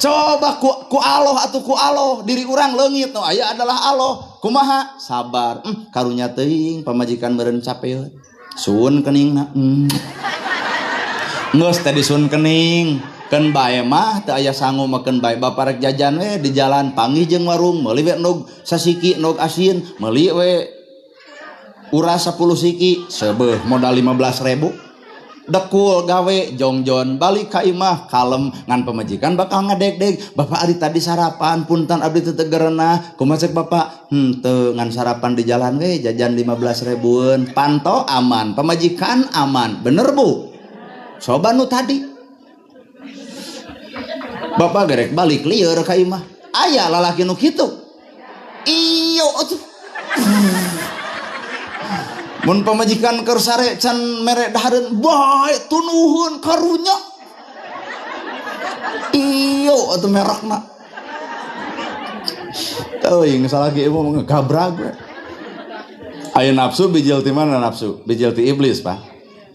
Coba ku Allah atuh ku Allah diri urang leungit nu aya adalah Allah. Kumaha sabar. Karunya teuing pamajikan meureun capeun. Suun keningna. Geus teh disun kening. Keun bae mah teu aya sangu mah keun bae bapak rek jajan we di jalan panggih jeung warung meuli we endog sasiki endog asin meuli we uras 10 siki seubeuh modal 15.000. Dekul gawe jongjon balik ka imah kalem ngan pamajikan bakal ngadeg-deg bapak ari tadi sarapan punten abdi teu tegerenah kumaha cek bapak henteu ngan sarapan di jalan we jajan 15 ribuan panto aman pamajikan aman bener Bu coba nu tadi bapak gerek balik lieur ka imah aya lalaki nu kitu iyo atuh. Mun pamajikan keur sare can mere dahareun bae tunuhun karunya. Iyo atuh merekna. Teuing salaki ibu mah gabrag we. Aya nafsu bijil ti mana nafsu? Bijil ti iblis, Pak.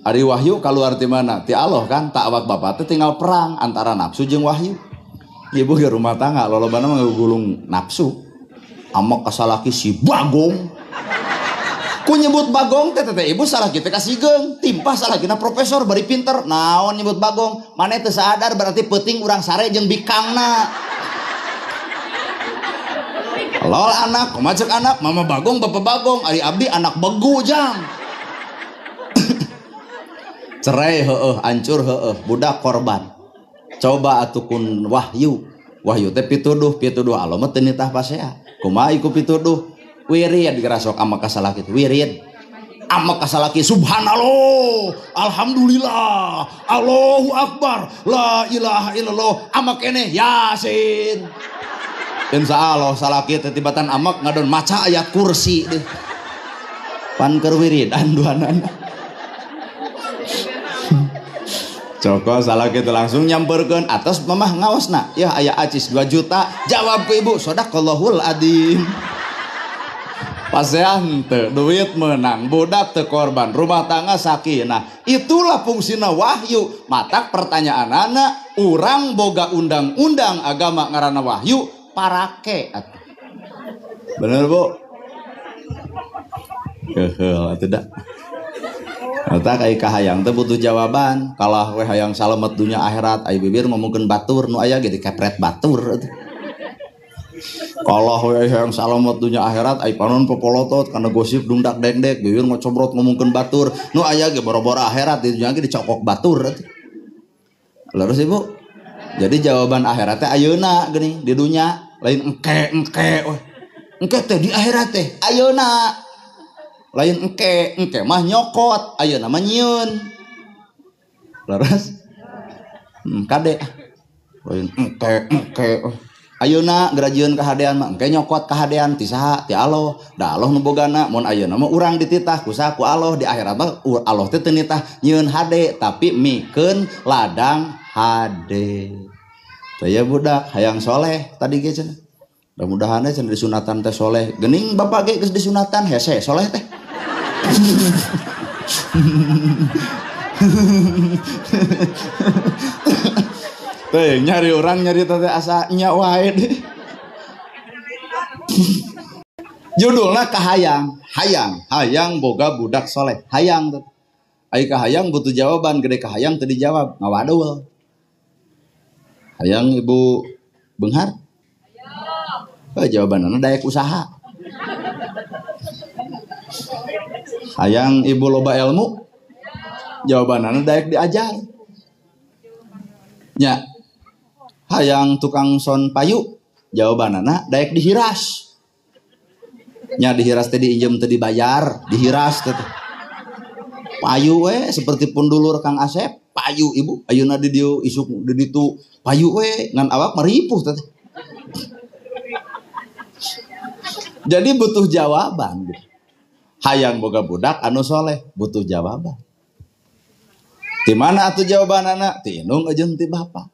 Ari wahyu kaluar ti mana? Ti Allah kan, tak awak bapak teh tinggal perang antara nafsu jeung wahyu. Ibu ge rumah tangga lolobana mah ngagulung nafsu. Amok ka salaki si Bagong. Ku nyebut Bagong teh teh ibu salah kita kasih geung, timpah salah kina profesor bari pinter. Naon nyebut Bagong? Maneh teu sadar berarti peuting urang sare jeung bikangna. Lol anak, kumaha ceuk anak, mama Bagong, bapak Bagong, ari abdi anak begu jang. Cerai heueuh, hancur heueuh, budak korban. Coba atuh kun wahyu. Wahyu teh pituduh, pituduh Allah mah teu nitah pasea. Kumaha iku pituduh? Wirid gerasok ama kasalaki wirid ama kasalaki subhanallah alhamdulillah Allahu akbar la ilaha illallah ama keneh yasin insya Allah salaki titibatan amak ngadon maca ayat kursi deh pan keur wiridan duanana Joko salaki teh langsung nyamperkeun atas mamah ngaosna ya aya acis 2 juta jawab ke ibu sadaqallahul adzim. Pasean teu duit menang budak teu korban rumah tangga sakinah. Itulah fungsina wahyu. Matak pertanyaanana urang boga undang-undang agama ngaranna wahyu parake atuh. Bener Bu? Keheul atuh da. Eta kai kahayang teh butuh jawaban. Kalah we hayang salamet dunya akhirat, ai bibir ngomongkeun batur nu aya ge dikepret batur atuh. Kalah we hayang salamet dunya akhirat, ai panon popolotot kana gosip dungdak dengdek, bibir ngocobrot ngomongkeun batur, nu aya ge boro-boro akhirat di dunya ge dicokok batur atuh. Leres Ibu? Jadi jawaban akhirat teh ayeuna geuning di dunya, lain engke-engke we. Engke teh di akhirat teh ayeuna. Lain engke, engke mah nyokot, ayeuna mah nyieun. Leres? Kade. Lain engke, engke. Ayeuna gerajieun kahadean mah engke nyokot kahadean ti saha? Ti Allah. Da Allah nu bogana, mun ayeuna mah urang dititah ku saha? Ku Allah. Di akhirat mah Allah teh teu nitah nyieun hade, tapi mikeun ladang hade. Teh ya budak hayang soleh tadi ge cenah. Mudah-mudahan cenah disunatan teh soleh. Geuning bapak ge geus disunatan hese soleh teh. Teh nyari orang nyari teh asa nya wae deh. Judulna kahayang, hayang, hayang boga budak soleh, hayang teh. Ai kahayang butuh jawaban, gede kahayang teu dijawab, ngawadul. Hayang ibu beunghar? Oh, jawabanana daek usaha. Hayang ibu loba ilmu? Jawabanana daek diajar. Nya. Hayang tukang son payu? Jawabanana daek dihiras. Nya dihiras teh diinjem teh dibayar, dihiras teh. Payu we seperti pundulur Kang Asep, payu ibu, ayeuna di dieu isuk di ditu, payu we ngan awak maripuh teh. Jadi butuh jawaban. Hayang boga budak anu soleh, butuh jawaban. Di mana atuh jawabanana? Ti indung jeung ti bapa.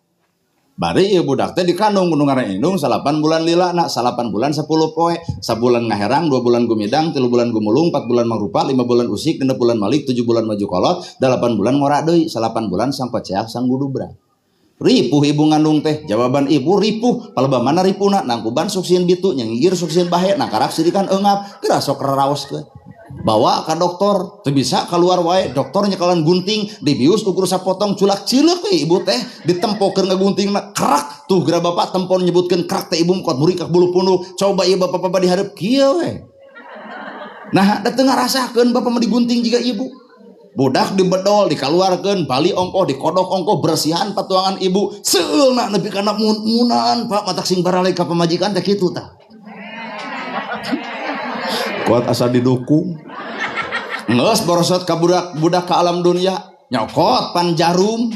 Bari ieu budak teh dikandung kudu ngaran indung 8 bulan lilana, 8 bulan 10 poe, sabulan ngaherang, 2 bulan gumidang, 3 bulan gumulung, 4 bulan mangrupa, 5 bulan usik, 6 bulan malik, 7 bulan maju kolot, 8 bulan ngora deui, 8 bulan sangkoceak sanggudubra. Ripuh ibu ngandung teh, jawaban ibu ripuh, palebah mana ripuna, nangkuban suksin bitu, nyengigir suksin bahe, nangkarak sirikan eungap, geura sok raraoskeun. Bawa ke dokter, teu bisa keluar wae, dokter nyekalan gunting, dibius ukur sapotong culak cileuk we ibu teh, ditempokeun ngaguntingna, kerak, tuh geura bapak tempon nyebutkeun kerak teh ibu kuat muringkak bulu punduk, coba ieu bapak-bapak dihareup kieu we. Nah, da teu ngarasakeun bapak mah digunting jiga ibu. Budak dibedol, dikaluarkeun, bali ongkoh, dikodok ongkoh, bersihan patuangan ibu, seueulna nepi kana mun-munan, Pak, matak sing baralek ka pamajikan teh kitu tah. Kuat asa didukung. Geus borosot ka budak, budak ka alam dunia, nyokot pan jarum,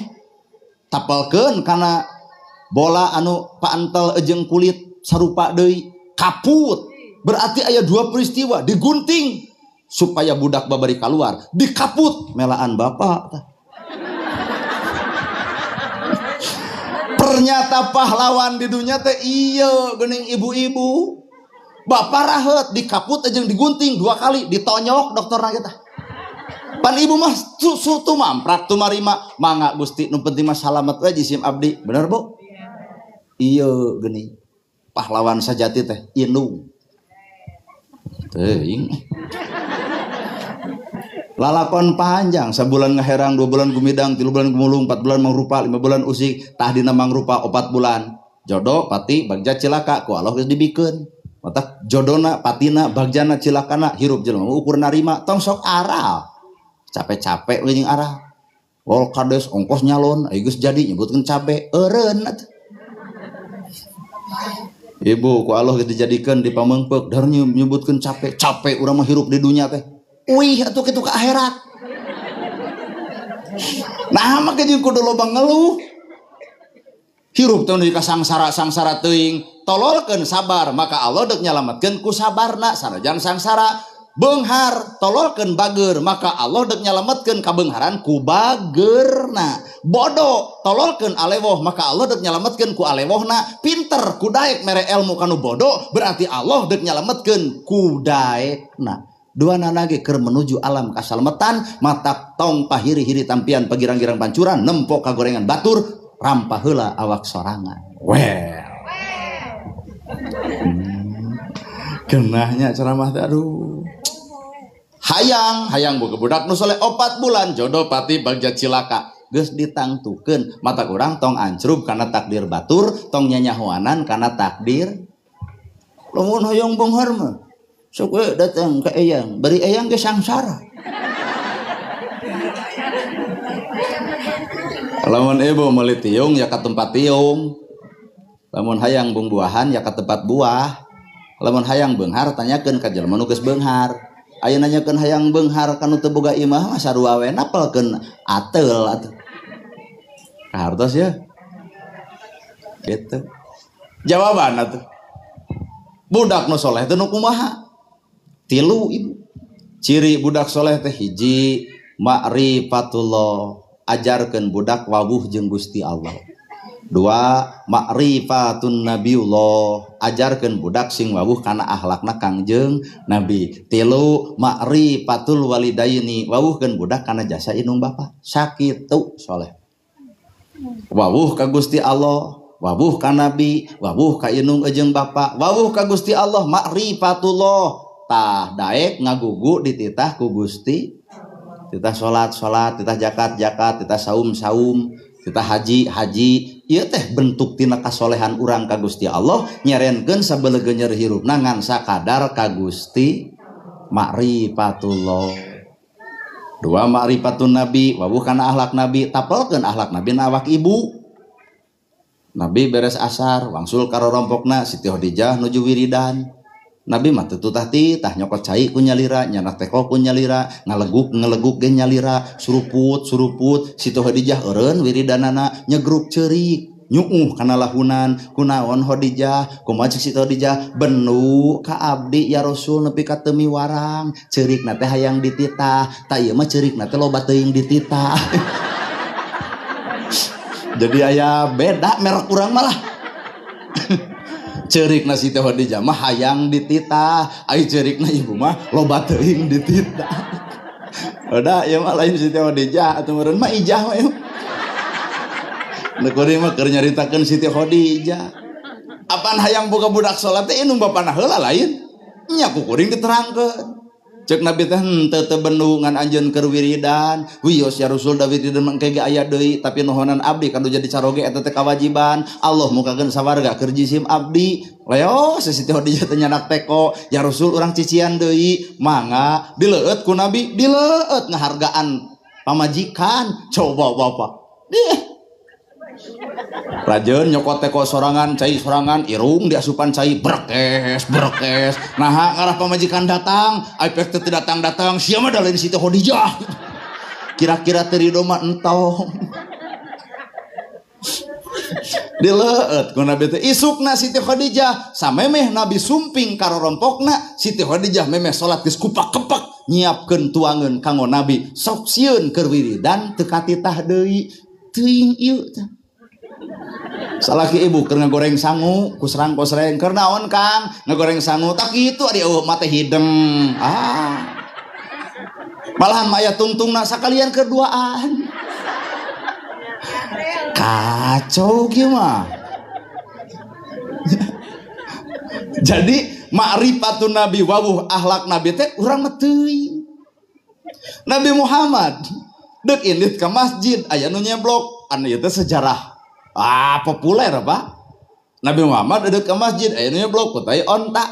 tapelkeun kana bola anu paantel jeung kulit sarupa deui, kaput. Berarti aya dua peristiwa, digunting supaya budak babari keluar, dikaput melaan bapak. Ternyata pahlawan di dunia teh iya geuning ibu-ibu. Bapak rahet dikaput aja digunting 2 kali, ditonyok dokterna kita. Pan ibu mah su tumamprak tumarima, mangga Gusti nu penting mah salamet we jisim abdi. Bener Bu? Iya geuning. Pahlawan sejati teh indung. Teuing. Lalakon panjang, sabulan ngaherang, 2 bulan gumidang, 3 bulan gumulung, 4 bulan mangrupa, 5 bulan usik, tah dina mangrupa 4 bulan. Jodoh, pati, bagja cilaka, ku Allah geus dibikeun. Matak jodona, patina, bagjana, cilakana, hirup jelema ukur narima, tong sok aral. Capek-capek we jeung aral. Wol kades ongkos nyalon, ai geus jadi nyebutkeun cabe, eureun atuh. Ibu ku Allah geus dijadikeun di pameungpeuk, dar nyebutkeun capek, capek urang mah hirup di dunya teh. Wih atuh kitu ka akhirat. Nah mah jeung kudu loba ngeluh. Hirup teh nu ka sangsara-sangsara teuing, tololkeun sabar, maka Allah deuk nyalametkeun ku sabarna sanajan sangsara. Beunghar, tololkeun bager, maka Allah deuk nyalametkeun kabeungharan ku bagerna. Bodoh, tololkeun alewoh, maka Allah deuk nyalametkeun ku alewohna. Pinter, ku daek mere ilmu kanu bodoh, berarti Allah deuk nyalametkeun ku daekna. Dua nana ge keur menuju alam kasalmetan, matak tong pahiri-hiri tampian pagirang-girang pancuran, nempok kagorengan batur, rampah heula awak sorangan. Well. Genahnya ceramah teh aduh. Hayang hayang boga budak nu soleh 4 bulan jodoh pati bagja cilaka. Geus ditangtukeun mata urang tong ancrub kana takdir batur, tong nyanyahoanan kana takdir. Lamun hayang beunghar mah sok we datang ka eyang, bari eyang ge sangsara. Lamun ibu meuli tiung ya ka tempat tiung. Lamun hayang bungbuahan ya ka tempat buah. Lamun hayang beunghar tanyakeun ka jelema nu geus beunghar. Aya nanyakeun hayang beunghar ka nu teu boga imah mah sarua we napelkeun ateul atuh. Kahartos ya. Gitu. Jawaban atuh. Budak nu soleh teh nu kumaha? Tilu ibu. Ciri budak soleh teh hiji ma'rifatullah. Ajarkeun budak wawuh jeung Gusti Allah. 2 ma'rifatun nabiyullah, ajarkeun budak sing wawuh kana akhlakna Kangjeng Nabi. 3 ma'rifatul walidaini, wawuhkeun budak kana jasa indung bapa. Sakitu soleh. Wawuh ka Gusti Allah, wawuh ka Nabi, wawuh ka indung jeung bapa, wawuh ka Gusti Allah ma'rifatullah. Tah daek ngagugu dititah ku Gusti. Titah salat-salat, titah zakat-zakat, titah saum-saum, titah haji-haji. Ieu teh bentuk tina kasolehan urang ka Gusti Allah nyerenkeun sabelegeunyer hirupna ngan sakadar ka Gusti ma'rifatullah. 2 ma'rifatun nabi, wawuh kana akhlak nabi, tapelkeun akhlak nabi na awak ibu. Nabi beres asar, wangsul ka rorompokna Siti Khadijah nuju wiridan. Nabi mah teu tutah titah nyokot cai ku nyalira, nyanak teko ku nyalira, ngaleguk-ngaleguk ge nyalira, suruput-suruput Siti Khadijah eureun wiridanana nyegruk ceurik, nyuuh kana lahunan, kunaon Khadijah, kumaha cek Siti Khadijah, benu ka abdi ya Rasul nepi ka teu miwarang, ceurikna teh hayang dititah, ta ieu mah ceurikna teh loba teuing dititah. Jadi aya beda merek urang malah. Cerikna Siti Khadijah mah hayang dititah, ai cerikna ibu mah loba teuing dititah. Udah ieu mah lain Siti Khadijah atuh meureun mah ijah mah ieu. Nu kuring mah keur nyaritakeun Siti Khadijah. Apaan hayang boga budak salat teh indung bapana heula lain? Nya ku kuring diterangkeun. Cek Nabi teh henteu teu bendu ngan anjeun keur wiridan. Wios ya Rasul da wiridan mangke ge aya deui tapi nohonan abdi kanu jadi caroge eta teh kawajiban. Allah mukakeun sawarga keur jisim abdi. Leo Siti Khadijah teh nyanak teko, ya Rasul urang cician deui, mangga dileueut ku Nabi, dileueut ngahargaan pamajikan. Coba bapak. Dih. Rajeun nyokot teko sorangan, cai sorangan, irung diasupan cai berkes, berkes. Nah, ngarah pamajikan datang, ai pek teu datang-datang, sia mah da lain Siti Khadijah. Kira-kira teu rido mah entong. Dileueut ku Nabi teh isukna Siti Khadijah, samemeh Nabi sumping ka rorompokna, Siti Khadijah memeh salat geus kupak-kepak nyiapkeun tuangeun kanggo Nabi, sok sieun keur wiridan teu katitah deui. Teuing ieu teh. Salaki ibu keur ngagoreng sangu, kusrang-kusreng, keur naon Kang? Ngagoreng sangu, tak kitu ari eueuh mah teh hideng. Ah. Malahan mah aya tungtungna sakalian keduaan. Kacau kieu mah. Jadi ma'rifatun nabi wawuh akhlak nabi teh urang mah teuing. Nabi Muhammad deuk indit ka masjid aya nu nyeblok, anu ieu teh sejarah. Ah populer Pak. Nabi Muhammad ada ke masjid aya nu nyeblok ku tai onta.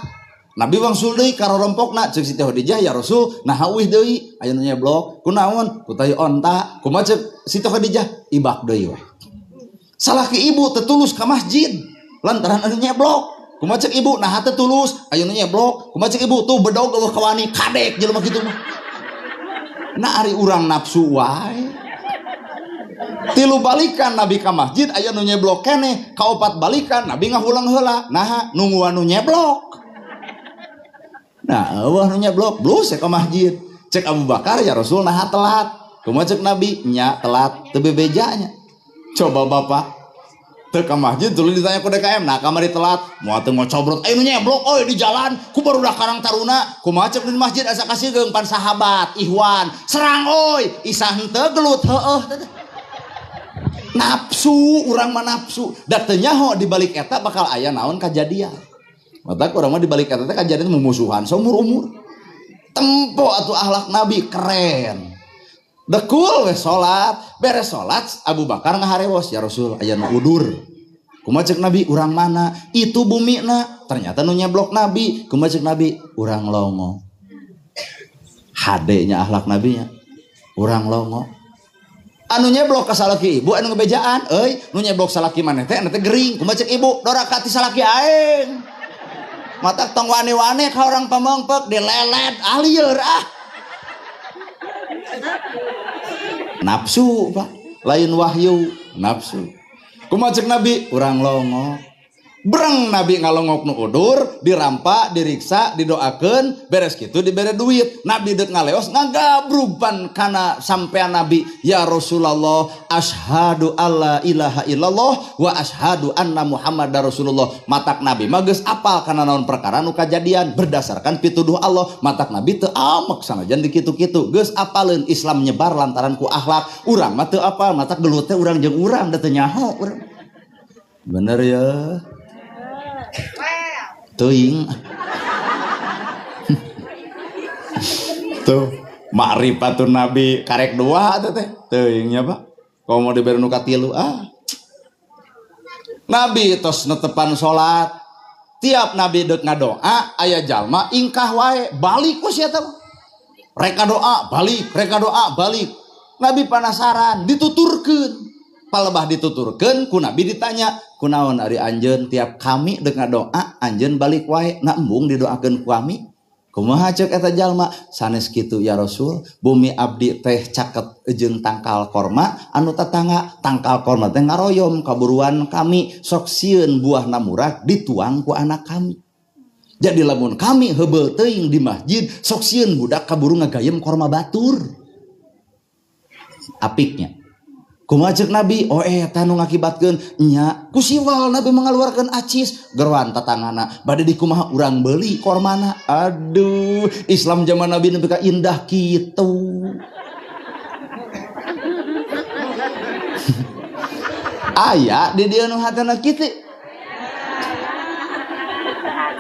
Nabi wangsul deui ka rorompokna ceuk Siti Khadijah ya Rasul naha uih deui aya nu nyeblok kunaon ku tai onta. Kumaha ceuk Siti Khadijah ibak deui we. Salah ke ibu teu tulus ka masjid lantaran anu nyeblok. Kumaha ceuk ibu naha teu tulus aya nu nyeblok. Kumaha ceuk ibu tuh bedog eueuh kawani kadek jelema kitu mah. Nah ari urang nafsu wae. 3 balikan Nabi ka masjid aya nu nyeblok keneh, ka-4 balikan Nabi ngahulang heula. Naha nungguan nu nyeblok. Nah, eueuh nu nyeblok blus ka masjid. Cek Abu Bakar ya Rasul naha telat. Kumaha cek Nabi nya telat teu bebejanya. Coba bapak teu ka masjid tuluy ditanya ku DKM, nah kamari telat, moal teu ngocobrot, aya nu nyeblok euy di jalan, ku barudak Karang Taruna, kumaha cek di masjid asa kasih pan sahabat, Ikhwan, serang euy, isah henteu gelut heueuh. Nafsu, urang mah nafsu. Da teu nyaho di balik eta bakal aya naon kajadian. Matak urang mah di balik eta teh kajadian mumusuhan saumur-umur. Tempo atuh akhlak Nabi keren. Dekul we salat, beres salat Abu Bakar ngaharewos, ya Rasul aya nu udur. Kumaha ceuk Nabi urang mana? Itu bumina. Ternyata nu nyeblok Nabi, kumaha ceuk Nabi urang longo. Hade nya akhlak Nabi nya. Urang longo. Anu nyeblok ka salaki ibu anu ngebejaan, euy, nu nyeblok salaki maneh teh anu teh gering. Kumaha ceuk ibu? Doraka ti salaki aing. Matak tong wane-wane ka orang pamongpek dilelet alieur ah. Nafsu Pak, lain wahyu, nafsu. Kumaha ceuk Nabi? Urang longo. Breng Nabi ngalongok nu udur, dirampa, diriksa, didoakeun, beres kitu dibere duit. Nabi deuk ngaleos ngagabruban kana sampean Nabi, ya Rasulullah, asyhadu alla ilaha illallah wa asyhadu anna Muhammadar Rasulullah. Matak Nabi mah geus apal kana naon perkara nu kajadian berdasarkan pituduh Allah. Matak Nabi teu amek sanajan dikitu-kitu, geus apaleun Islam nyebar lantaran ku akhlak. Urang mah teu apal, matak gelut teh urang jeung urang da teu nyaho urang. Bener ya? Teuing. Tuh, makrifatun Nabi karek dua teh teuingnya Pak. Kalau mau diberi nu katilu ah. Nabi tos netepan salat. Tiap Nabi deuk ngadoa aya jalma ingkah wae balik ku sia teh. Reka doa balik, reka doa balik. Nabi penasaran, dituturkeun. Palebah dituturkeun ku Nabi ditanya, kunaon ari anjeun tiap kami deuk ngadoa anjeun balik wae na embung didoakeun ku kami. Kumaha ceuk eta jalma? Sanes kitu ya Rasul, bumi abdi teh caket jeung tangkal korma anu tetangga tangkal korma teh ngaroyom kaburuan kami sok sieun buahna murag dituang ku anak kami. Jadi lamun kami heubeul teuing di masjid sok sieun budak kaburu ngagayem korma batur. Apiknya kumaha ceuk Nabi? Oh eta nu ngakibatkeun nya ku siwal Nabi mengeluarkan acis gerwan tatangana bade dikumaha urang beuli kormana. Aduh, Islam zaman Nabi nepi ka indah kitu. Aya di dieu nu hatena kitu.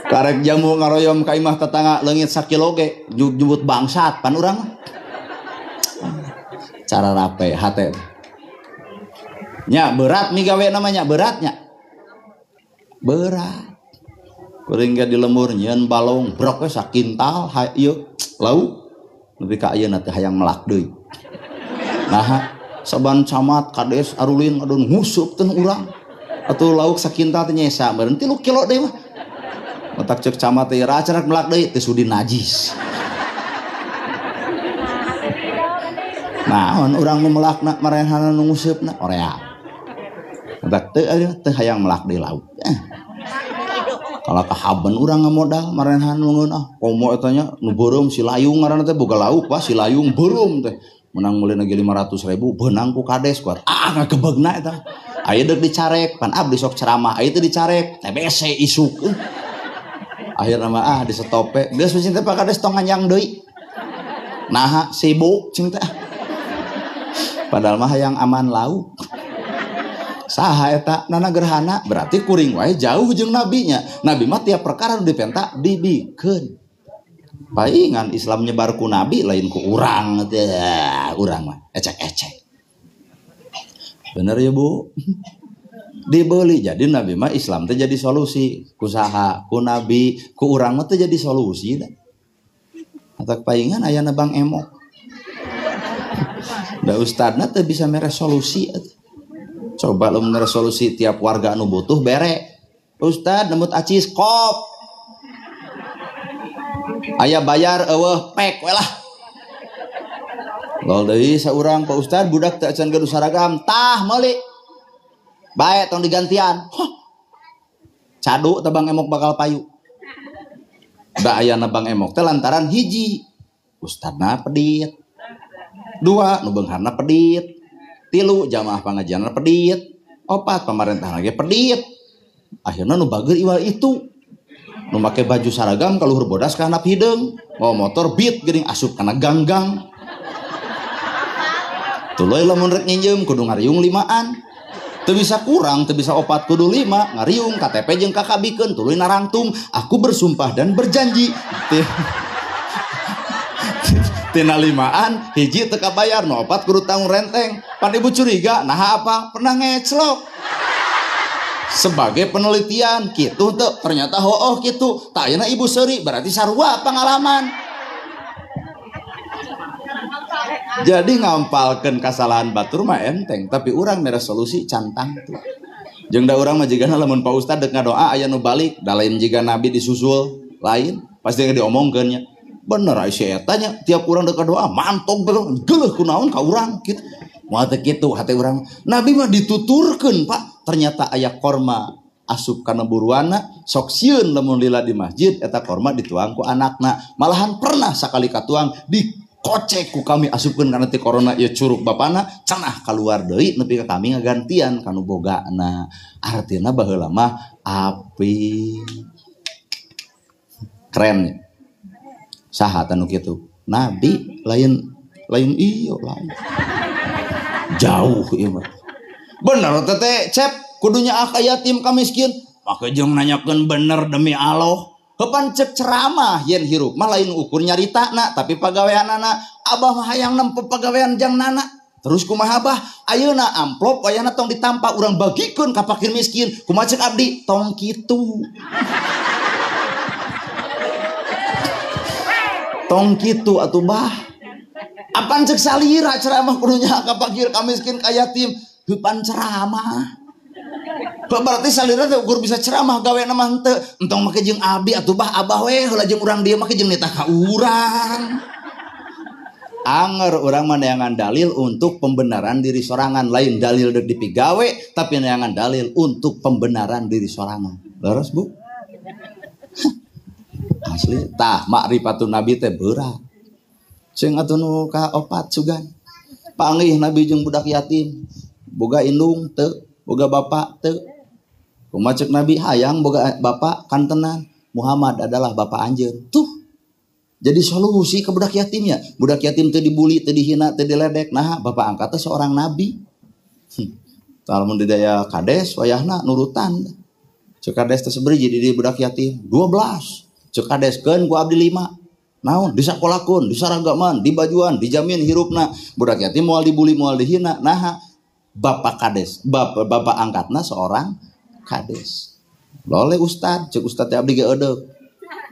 Karek jamu ngaroyom ka imah tetangga leungit sakilo ge jujubut bangsat pan urang mah. Cara rape hate. Nya berat migawe namanya beratnya. Berat. Kuring ge di lembur nyieun balong brok we sakintal ieu lauk nepi ka ayeuna teh hayang melak deui. Nah, saban camat kades arulin adun ngusup teh urang. Atuh lauk sakintal teh nyesa meureun 3 kilo deui mah. Matak ceuk camat teh racarak melak deui teh sudi najis. Naon urang nu melakna maranehna nu nguseupna orea. Matak teu teu hayang melak deui lauk. Kalau kahaben urang ngamodal maranehna nu ngeunah komo eta nya nu beureum si layung ngaranna teh boga lauk Pak si layung beureum teh. Menang meulina ge 500.000 beunang ku kades kuat. Ah ngagebegna eta. Aya deuk dicarek pan abdi sok ceramah aya teu dicarek TBC isuk. Akhirna mah ah disetope. Geus teh Pak Kades tong nganjang deui. Naha sibuk cing teh. Padahal mah hayang aman lauk. Saha eta nana gerhana berarti kuring wae jauh jeung nabinya. Nabi mah tiap perkara nu dipenta dibikeun. Paingan Islam nyebar ku nabi lain ku urang teh. Urang mah ecek-ecek. Bener ya Bu? Dibeli jadi nabi mah Islam teh jadi solusi ku saha ku nabi ku urang mah teh jadi solusi da. Atak paingan ayana Bang Emok. Da ustadna teh bisa mere solusi. Coba lu mere solusi tiap warga anu butuh bere. Ustad nembut acis kop. Aya bayar eueuh pek we lah. Lol deui saurang Pak Ustad budak teu acan gaduh saragam tah meuli. Bae tong digantian. Huh. Cadu teh Bang Emok bakal payu. Da ayana Bang Emok teh lantaran hiji ustadna pedit. Dua nu beungharna pedit. Tilu jamaah pangajianna pedit. Opat pamarentahna ge pedit. Akhirna nu bager iwal itu. Nu make baju saragam kaluhur bodas ka handap hideung, mawa motor beat geuning asup kana ganggang. Tuluy lamun rek nginjem kudu ngariung 5an. Teu bisa kurang, teu bisa opat kudu 5, ngariung KTP jeung KK bikeun tuluy narangtung, aku bersumpah dan berjanji. Tina limaan hiji teu kabayar nu opat kudu tanggung renteng. Pan ibu curiga naha apa pernah ngeclok. Sebagai penelitian kitu teu ternyata hooh kitu. Tah ayeuna ibu seuri berarti sarua pengalaman. Jadi ngampalkeun kasalahan batur mah enteng, tapi urang mere solusi can tangtu. Jeung da urang mah jigana lamun Pak Ustad dek ngadoa aya nu balik, da lain jiga nabi disusul, lain pasti diomongkeun nya. Bener ai si eta nya tiap urang dek ngadoa mantog betul, geuleuh kunaon ka urang kitu. Moal teh kitu hate urang. Nabi mah dituturkeun Pak, ternyata aya korma asup kana buruana, sok sieun lamun lila di masjid eta korma dituang ku anakna. Malahan pernah sakali katuang di kocek ku kami asupkeun kana ti corona ieu curug bapana cenah kaluar deui nepi ka kami ngagantian kanu bogana. Artina baheula mah api. Keren. Saha tanu kitu? Nabi lain lain ieu lain. Jauh ieu mah. Bener teteh cep kudunya ka yatim ka miskin. Make jeung nanyakeun bener demi Allah. Kapan cek ceramah yen hirup mah lain ukur nyaritana tapi pagaweanana. Abah mah hayang nempo pagawean jang nana. Terus kumaha abah? Ayeuna amplop wayahna tong ditampa urang bagikeun ka fakir miskin. Kumaha cek abdi? Tong kitu. Tong kitu atuh bah. Apan cek salira ceramah kudunya ka fakir ka miskin ka yatim. Heupan ceramah. Berarti salira teh ukur bisa ceramah gawe mah henteu. Entong make jeung abdi atuh bah abah we heula jeung urang dieu make jeung nitah ka urang. Anger urang mah neangan dalil untuk pembenaran diri sorangan, lain dalil deuk dipigawe tapi neangan dalil untuk pembenaran diri sorangan. Leres Bu? Asli tah makrifatun nabi teh berat. Ceung atuh nu ka opat sugan. Panggih nabi jeung budak yatim, boga indung teu, boga bapak teu. Kumaha ceuk nabi hayang boga bapak kantenan. Muhammad adalah bapak anjeun. Tuh. Jadi solusi ke budak yatimnya. Budak yatim teu dibully, teu dihina, teu diledek. Nah, bapak angkatnya seorang nabi. Tah lamun di daya kades wayahna nurutan. Ceuk kades teh saberi jadi di budak yatim 12. Ceuk kades keun ku abdi 5. Naon disakolakeun, disaragaman, dibajuan, dijamin hirupna. Budak yatim moal dibully, moal dihina. Nah, bapak kades, bapak angkatna seorang kades. Loleh ustad, cek ustad teh abdi ge eudeuh.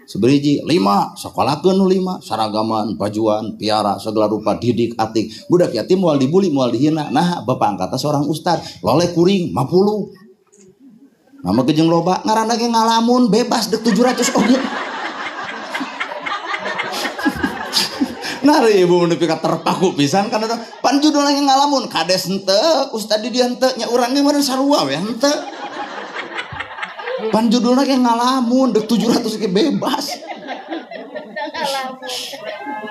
Seberiji 5, sakolakeun nu 5, saragaman, bajuan, piara, segala rupa, didik atik. Budak yatim moal dibully, moal dihina. Nah, bapak angkatna seorang ustad. Loleh kuring 50. Nama jeung loba ngaranna ge ngalamun bebas dek 700 oge. Nah, ibu nepi ka terpaku pisan kana pan judulna ge ngalamun kades henteu, ustad di dieu henteu nya urang ge meureun sarua we henteu. Pan judulna ge ngalamun dek 700 ge bebas.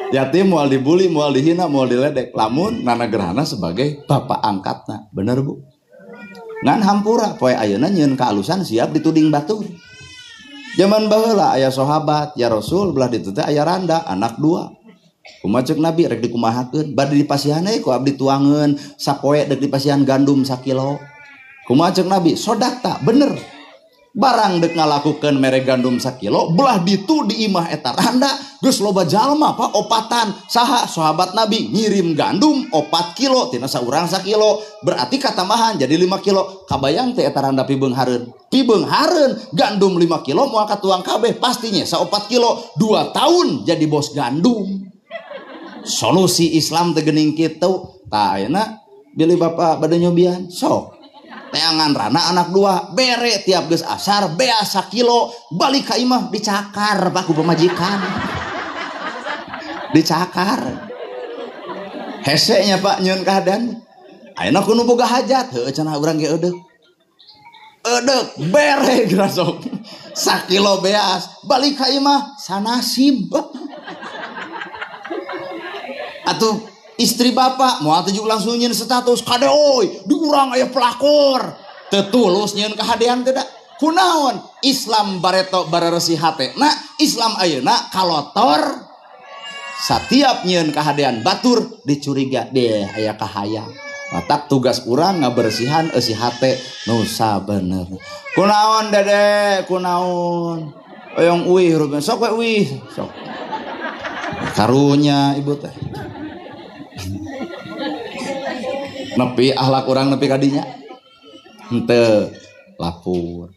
Yatim moal dibully, moal dihina, moal diledek. Lamun nana gerhana sebagai bapak angkatna. Bener Bu? Ngan hampura poe ayeuna nyieun kaalusan siap dituding batur. Zaman baheula aya sahabat, ya Rasul belah ditu teh aya randa anak 2. Kumaha ceuk Nabi rek dikumahakeun bade dipasihan we ku abdi tuangeun sapoe dek dipasihan gandum sakilo. Kumaha ceuk Nabi? Sodakta, bener. Barang dek ngalakukeun mere gandum sakilo belah ditu di imah eta randa geus loba jalma Pak opatan saha sahabat Nabi ngirim gandum 4 kilo tina saurang sakilo berarti katambahan jadi 5 kilo. Kabayang teh eta randa pibeunghareun. Pibeunghareun gandum 5 kilo moal katuang kabeh pastinya sa 4 kilo 2 tahun jadi bos gandum. Solusi Islam teh geuning kitu. Tah ayeuna bilih bapak bade nyobian sok teangan rana anak 2 bere tiap geus asar bea sakilo balik ka imah dicakar pak ku pamajikan. Dicakar hese nya Pak nyieun keadaan ayeuna kudu boga hajat heueuh cenah urang ge eudeuk eudeuk bere geura sok sakilo beas balik ka imah sanasib. Atuh istri bapak moal teh langsung nyieun status kade oi di urang aya pelakor teu tulus nyieun kahadean teh da kunaon Islam bareto bareresi hate na Islam ayeuna kalotor satiap nyieun kahadean batur dicuriga deh aya kahayang. Matak tugas urang ngabersihan eusi hate nu sabener. Kunaon dede kunaon oyong uih rupina sok we uih sok. Karunya ibu teh. Nepi akhlak urang nepi kadinya. Henteu lapur.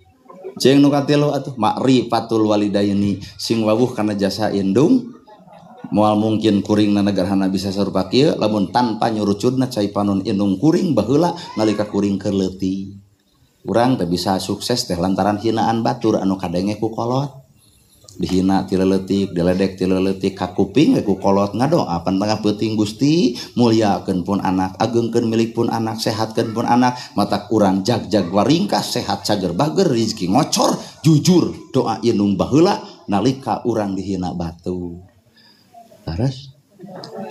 Jeung nu katilu atuh ma'rifatul walidaini sing wawuh kana jasa indung. Moal mungkin kuring na negarhana bisa sarupa kieu lamun tanpa nyurucudna cai panon indung kuring baheula nalika kuring keur leutik. Urang teh bisa sukses teh lantaran hinaan batur anu kadenge ku kolot. Dihina ti leutik, diledek ti leutik, ka kuping ku kolot ngadoa pan tengah peuting Gusti mulyakeun pun anak, agengkeun milik pun anak, sehatkeun pun anak, matak urang jag-jag waringkas sehat cager bager rezeki ngocor jujur doa indung baheula nalika urang dihina batu. Terus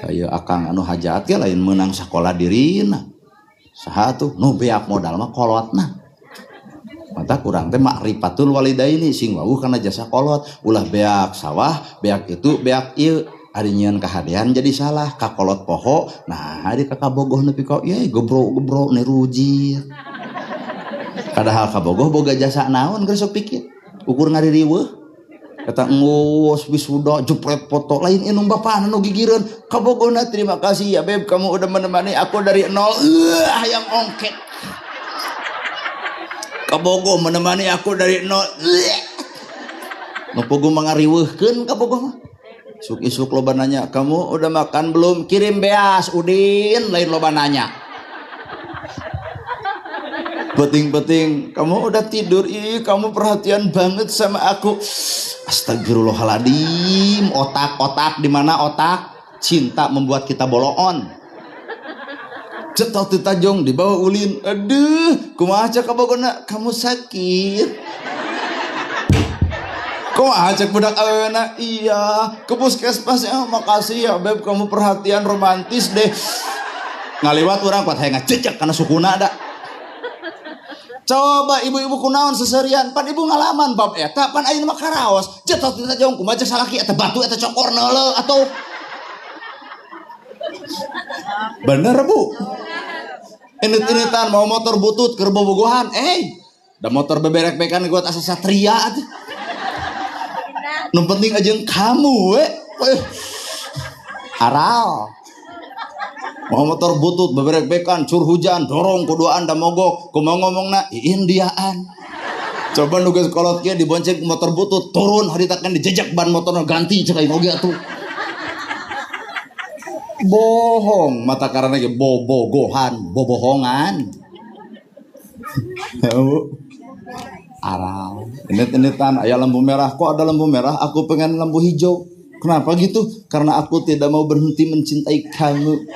aya akang anu hajat ge lain meunang sakola dirina. Saha tuh nu beak modal mah kolotna. Mata kurang teh ma'rifatul walidaini sing wawuh kana jasa kolot ulah beak sawah beak itu beak ieu ari nyieun kahadean jadi salah ka kolot poho nah ari ka kabogoh nepi ka ieu gebro-gebro nerujir padahal kabogoh boga jasa naon geus sok pikir ukur ngaririweuh kata ngos wisuda jepret foto lain indung bapana nu gigireun kabogohna terima kasih ya beb kamu udah menemani aku dari nol hayang ongket kabogoh menemani aku dari nol. Nu puguh mangariweuhkeun kabogoh mah. Isuk-isuk loba nanya, "Kamu udah makan belum?" Kirim beas, Udin, lain loba nanya. Peting-peting, "Kamu udah tidur? Ih, kamu perhatian banget sama aku." Astagfirullahaladzim, otak-otak di mana otak? Cinta membuat kita boloon. Cetok ditajong dibawa ulin. Aduh, kumaha cek kabogona? Kamu sakit. Kumaha cek budak awewena? Iya, ke puskesmas ya. Makasih ya beb, kamu perhatian romantis deh. Ngaliwat urang kuat hayang ngacecek kana sukuna da. Coba ibu-ibu kunaon seserian, pan ibu ngalaman bab eta, pan ayeuna mah karaos. Cetok ditajong kumaha cek salaki eta batu eta cokor neuleuh atuh. Bener bu? Init-initan mau motor butut keur bobogohan, da motor beberek-bekan kuat asa satria atuh. Nu penting aja kamu we. Aral. Mau motor butut beberek-bekan cur hujan dorong kuduaan da mogok, kumaha ngomongna Indiaan. Coba nu geus kolot kieu dibonceng motor butut turun haritakan dijejak ban motorna ganti cek aing oge atuh. Bohong mata karena ge bobogohan bobohongan. Aral init-initan aya lampu merah kok ada lampu merah aku pengen lampu hijau kenapa gitu karena aku tidak mau berhenti mencintai kamu.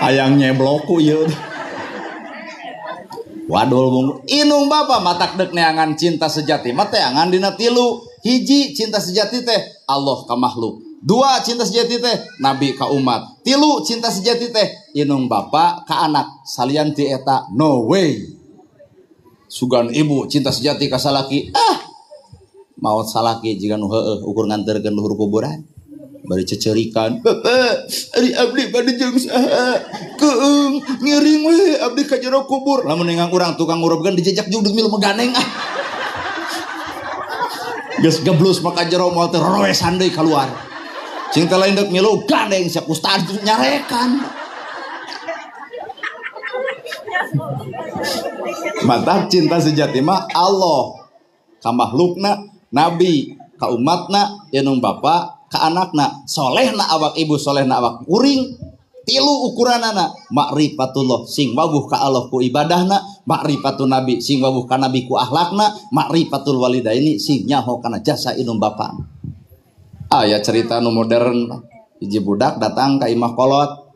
Hayang nyebloku ieu. Wadul bung inung bapa matak deuk neangan cinta sejati mah teangan dina tilu. Hiji cinta sejati teh Allah ka makhluk. Dua cinta sejati teh nabi ka umat. Tilu cinta sejati teh inung bapa ka anak. Salian ti eta no way. Sugan ibu cinta sejati ka salaki. Ah. Maot salaki jiga nu heueuh ukur nganterkeun luhur kuburan. Bari cecerikan. Bapak, ari abdi bade jeung saha? Keung ngiring we abdi ka jero kubur. Lamun ningang urang tukang ngurupkeun dijejak judeg milu meganeng ah. Geus geblus maka jero moal teh roesan deui kaluar. Cing teh lain deuk milu gandeng siap ustad nyarekan. Mantap cinta sejati mah Allah ka makhlukna, nabi ka umatna, indung bapa ka anakna, solehna awak ibu, solehna awak kuring. Tilu ukuranana ma'rifatullah sing wawuh ka Allah ku ibadahna, ma'rifatun nabi sing wawuh ka nabi ku akhlakna, ma'rifatul walidaini sing nyaho kana jasa indung bapa. Aya cerita nu modern hiji budak datang ka imah kolot.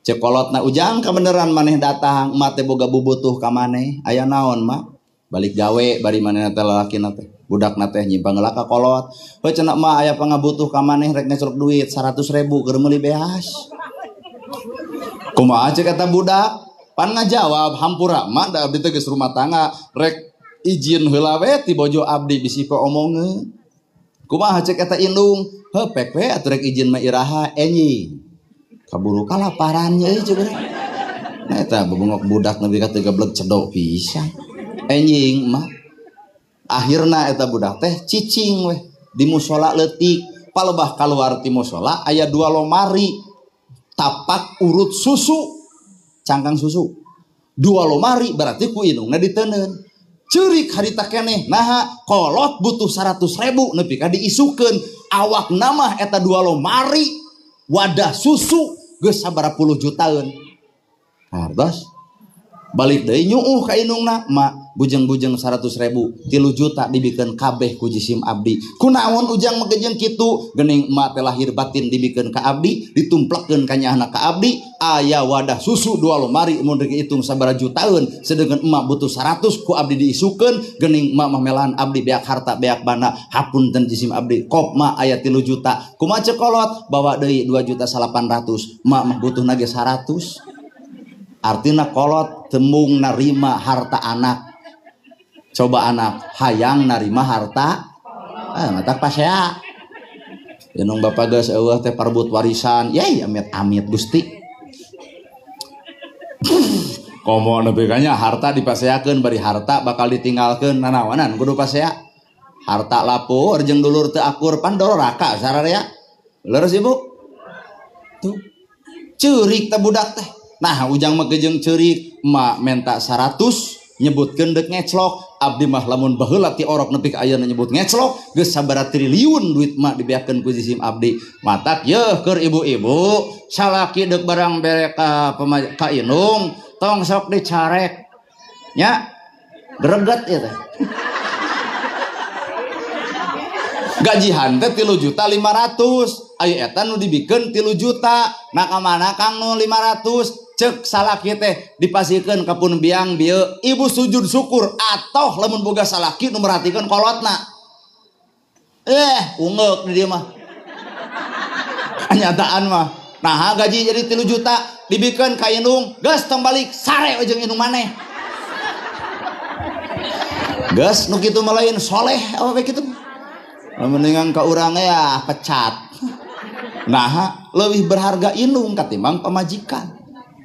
Cek kolotna ujang kabeneran maneh datang, emak teh boga bubutuh ka maneh. Aya naon mak? Balik gawe bari manehna teh lalakina teh. Budakna teh nyimpang heula ka kolot. Heuh cenah emak aya pangabutuh ka maneh rek ngecrok duit 100.000 keur meuli beas. Kumaha cek kata budak? Pan ngajawab hampura mak da abdi teh geus rumah tangga rek izin heula we ti bojo abdi bisi omongeun. Kumaha cek eta indung? Heuh pek we atuh rek izin mah iraha enyi. Kaburu kalaparan euy cek urang. Nah eta bebengok budak nepi ka teu geblek cedok pisan. Enjing mah. Akhirna eta budak teh cicing weh. Di musola leutik, palebah kaluar ti musola aya 2 lomari tapak urut susu, cangkang susu. 2 lomari berarti ku indungna diteundeun. Ceurik harita keneh, naha kolot butuh 100.000 nepi ka diisukeun. Awak nama eta 2 lomari wadah susu geus sabaraha puluh jutaan. Hartos balik deui nyuuh ka indungna, ma bujeng-bujeng 100.000 3 juta dibikeun kabeh ku jisim abdi. Kunaon ujang megejeun kitu? Geuning emak teh lahir batin dibikeun ka abdi, ditumplekeun ka nyaahna ka abdi, aya wadah susu 2 lomari mun rek hitung sabaraha jutaeun, sedengkeun emak butuh 100 ku abdi diisukeun, geuning emak mah melahan abdi beak harta beak bana, hapunten jisim abdi, kop mak aya 3 juta. Kumaha ceuk kolot? Bawa deui 2.800.000, emak mah butuhna ge 100. Artina kolot tembung narima harta anak. Coba anak hayang narima harta, matak pasea. Indung bapak geus eueuh teh parebut warisan, yey amit-amit Gusti. Komo nepi ka nya harta dipaseakeun bari harta bakal ditinggalkeun nanaonan kudu pasea. Harta lapor jeung dulur teu akur pan doraka sararea. Leres Ibu? Tuh. Ceurik teh budak teh. Nah ujang mah gejeung ceurik, emak menta 100 nyebutkeun deuk ngeclok. Abdi mah lamun baheula ti orok nepi ka ayeuna nyebut ngeclok geus sabaraha triliun duit mak dibeakeun ku jisim abdi. Matak yeuh keur ibu-ibu salaki deuk barang bere ka ka indung tong sok dicarek nya greget ieu teh. Gajihan teh 3.500.000, aya eta nu dibikeun 3 juta. Nah ka mana Kang nu 500? Cek salaki teh dipasikeun ka pun biang bieu ibu sujud syukur atoh lamun boga salaki nu merhatikeun kolotna. Ungeuk di dieu mah. Kenyataan mah. Nah gaji jadi 3 juta dibikeun ka indung, geus tong balik sare we jeung indung maneh. Geus nu kitu mah lain soleh apa we kitu. Mendingan ka urang ya pecat. Nah leuwih berharga indung katimbang pamajikan.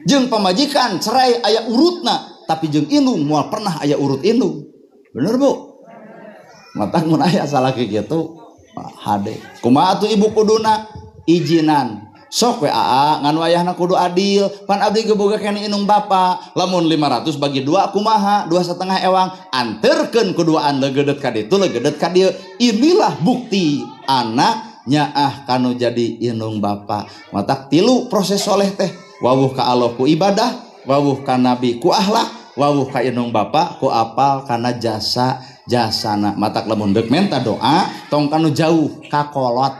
Jeung pamajikan cerai aya urutna, tapi jeung indung moal pernah aya urut indung. Bener Bu? Matak mun aya salaki kitu hade. Kumaha atuh ibu kuduna? Ijinan. Sok we aa ngan wayahna kudu adil. Pan abdi ge boga keneh indung bapa. Lamun 500 bagi 2 kumaha? 2,5 ewang. Anterkeun kuduaan leugeudeut ka ditu leugeudeut ka dieu. Inilah bukti anak nyaah kanu jadi indung bapa. Matak tilu proses soleh teh. Wawuh ka Allah ku ibadah, wawuh ka nabi ku akhlak, wawuh ka indung bapa ku apal kana jasa jasana. Matak lamun deuk menta doa tong kanu jauh ka kolot.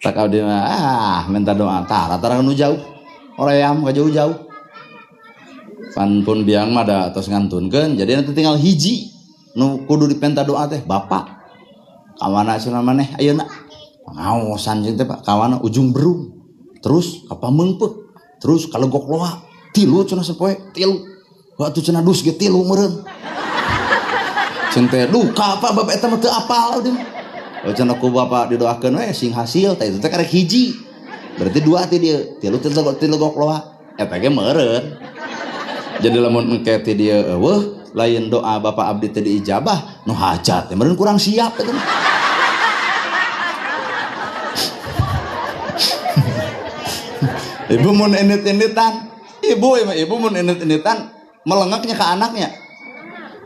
Tak abdi mah minta doa tah rata kanu jauh. Oream ka jauh-jauh. Pan pun biang mah da tos ngantunkeun, jadi nanti tinggal hiji nu kudu dipenta doa teh bapak. Ka mana cenah maneh ayeuna? Ngaosan jeung teh Pak, ka mana ujung berung. Terus ka Pameungpeuk. Terus ka Legok Loa, tilu cenah sapoe, tilu. Waktu cenah dus ge tilu meureun. Ceun teh duka Pak bapak eta mah teu apal abdi. Cenah ku bapak didoakeun we sing hasil teh itu teh karek hiji. Berarti 2 ti dieu, tilu ti Legok Loa. Eta ge meureun. Jadi lamun engke ti dieu eueuh lain doa bapak abdi teh diijabah, nu hajat teh meureun kurang siap eta mah. Ibu mun indit-inditan, ibu mun indit-inditan melengaknya ke anaknya.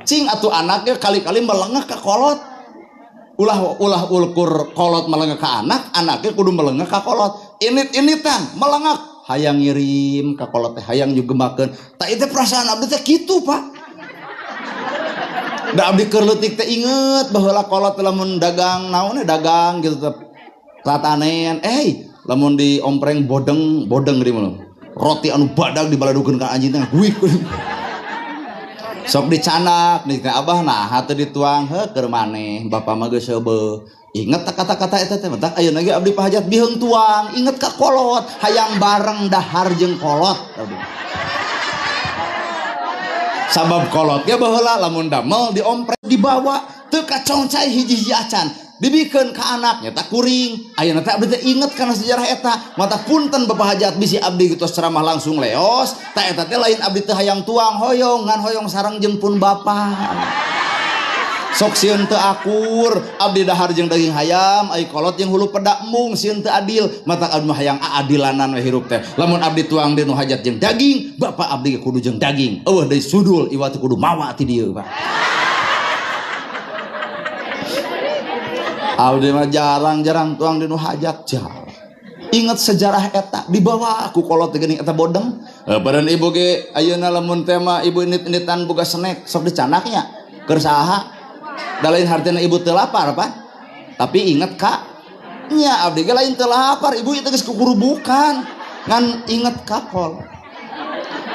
Cing atuh anaknya kali-kali melengak ke kolot. Ulah ulkur kolot melengak ke anak, anaknya kudu melengak ke kolot. Indit-inditan melengak, hayang ngirim ke kolot teh, hayang jugemakeun. Tah itu perasaan abdi teh kitu, Pak. Da abdi keur leutik teh inget baheula kolot lamun dagang naon dagang gitu teh. Tatanen, lamun diompreng bodeng bodeng di mana roti anu badag dibaladukeun ka anjing teh guik. Sok dicanak nih teh abah nah hate dituang heuh keur maneh bapak mah geus seubeuh. Inget kata-kata eta teh matak ayeuna ge abdi pahajat biheung tuang inget ka kolot hayang bareng dahar jeung kolot abdi. Sabab kolot ge baheula lamun damel diompreng dibawa teu kacongcai hiji-hiji acan dibikeun ka anak nyata kuring. Ayeuna teh abdi teh inget kana sejarah eta. Mata punten bapak hajat bisi abdi kitu ceramah langsung leos. Ta eta teh lain abdi teh hayang tuang hoyong ngan hoyong sareng jeung pun bapak. Sok sieun teu akur, abdi dahar jeung daging hayam, ai kolot jeung hulu pedak mung sieun teu adil, matak abdi mah hayang aadilanan we hirup teh. Lamun abdi tuang di nu hajat jeung daging, bapak abdi kudu jeung daging. Eueuh deui sudul iwat kudu mawa ti dieu, Pak. Abdi mah jarang-jarang tuang di nu hajat, jarang. Ingat sejarah eta dibawa ku kolot geuning eta bodeng. Badan ibu ge ayeuna lamun tema ibu init-initan boga snack sok dicanaknya. Keur saha? Da lain hartina ibu teu lapar, Pak. Tapi inget ka nya abdi ge lain teu lapar, ibu ieu teh geus kukurubukan. Ngan inget ka kolot.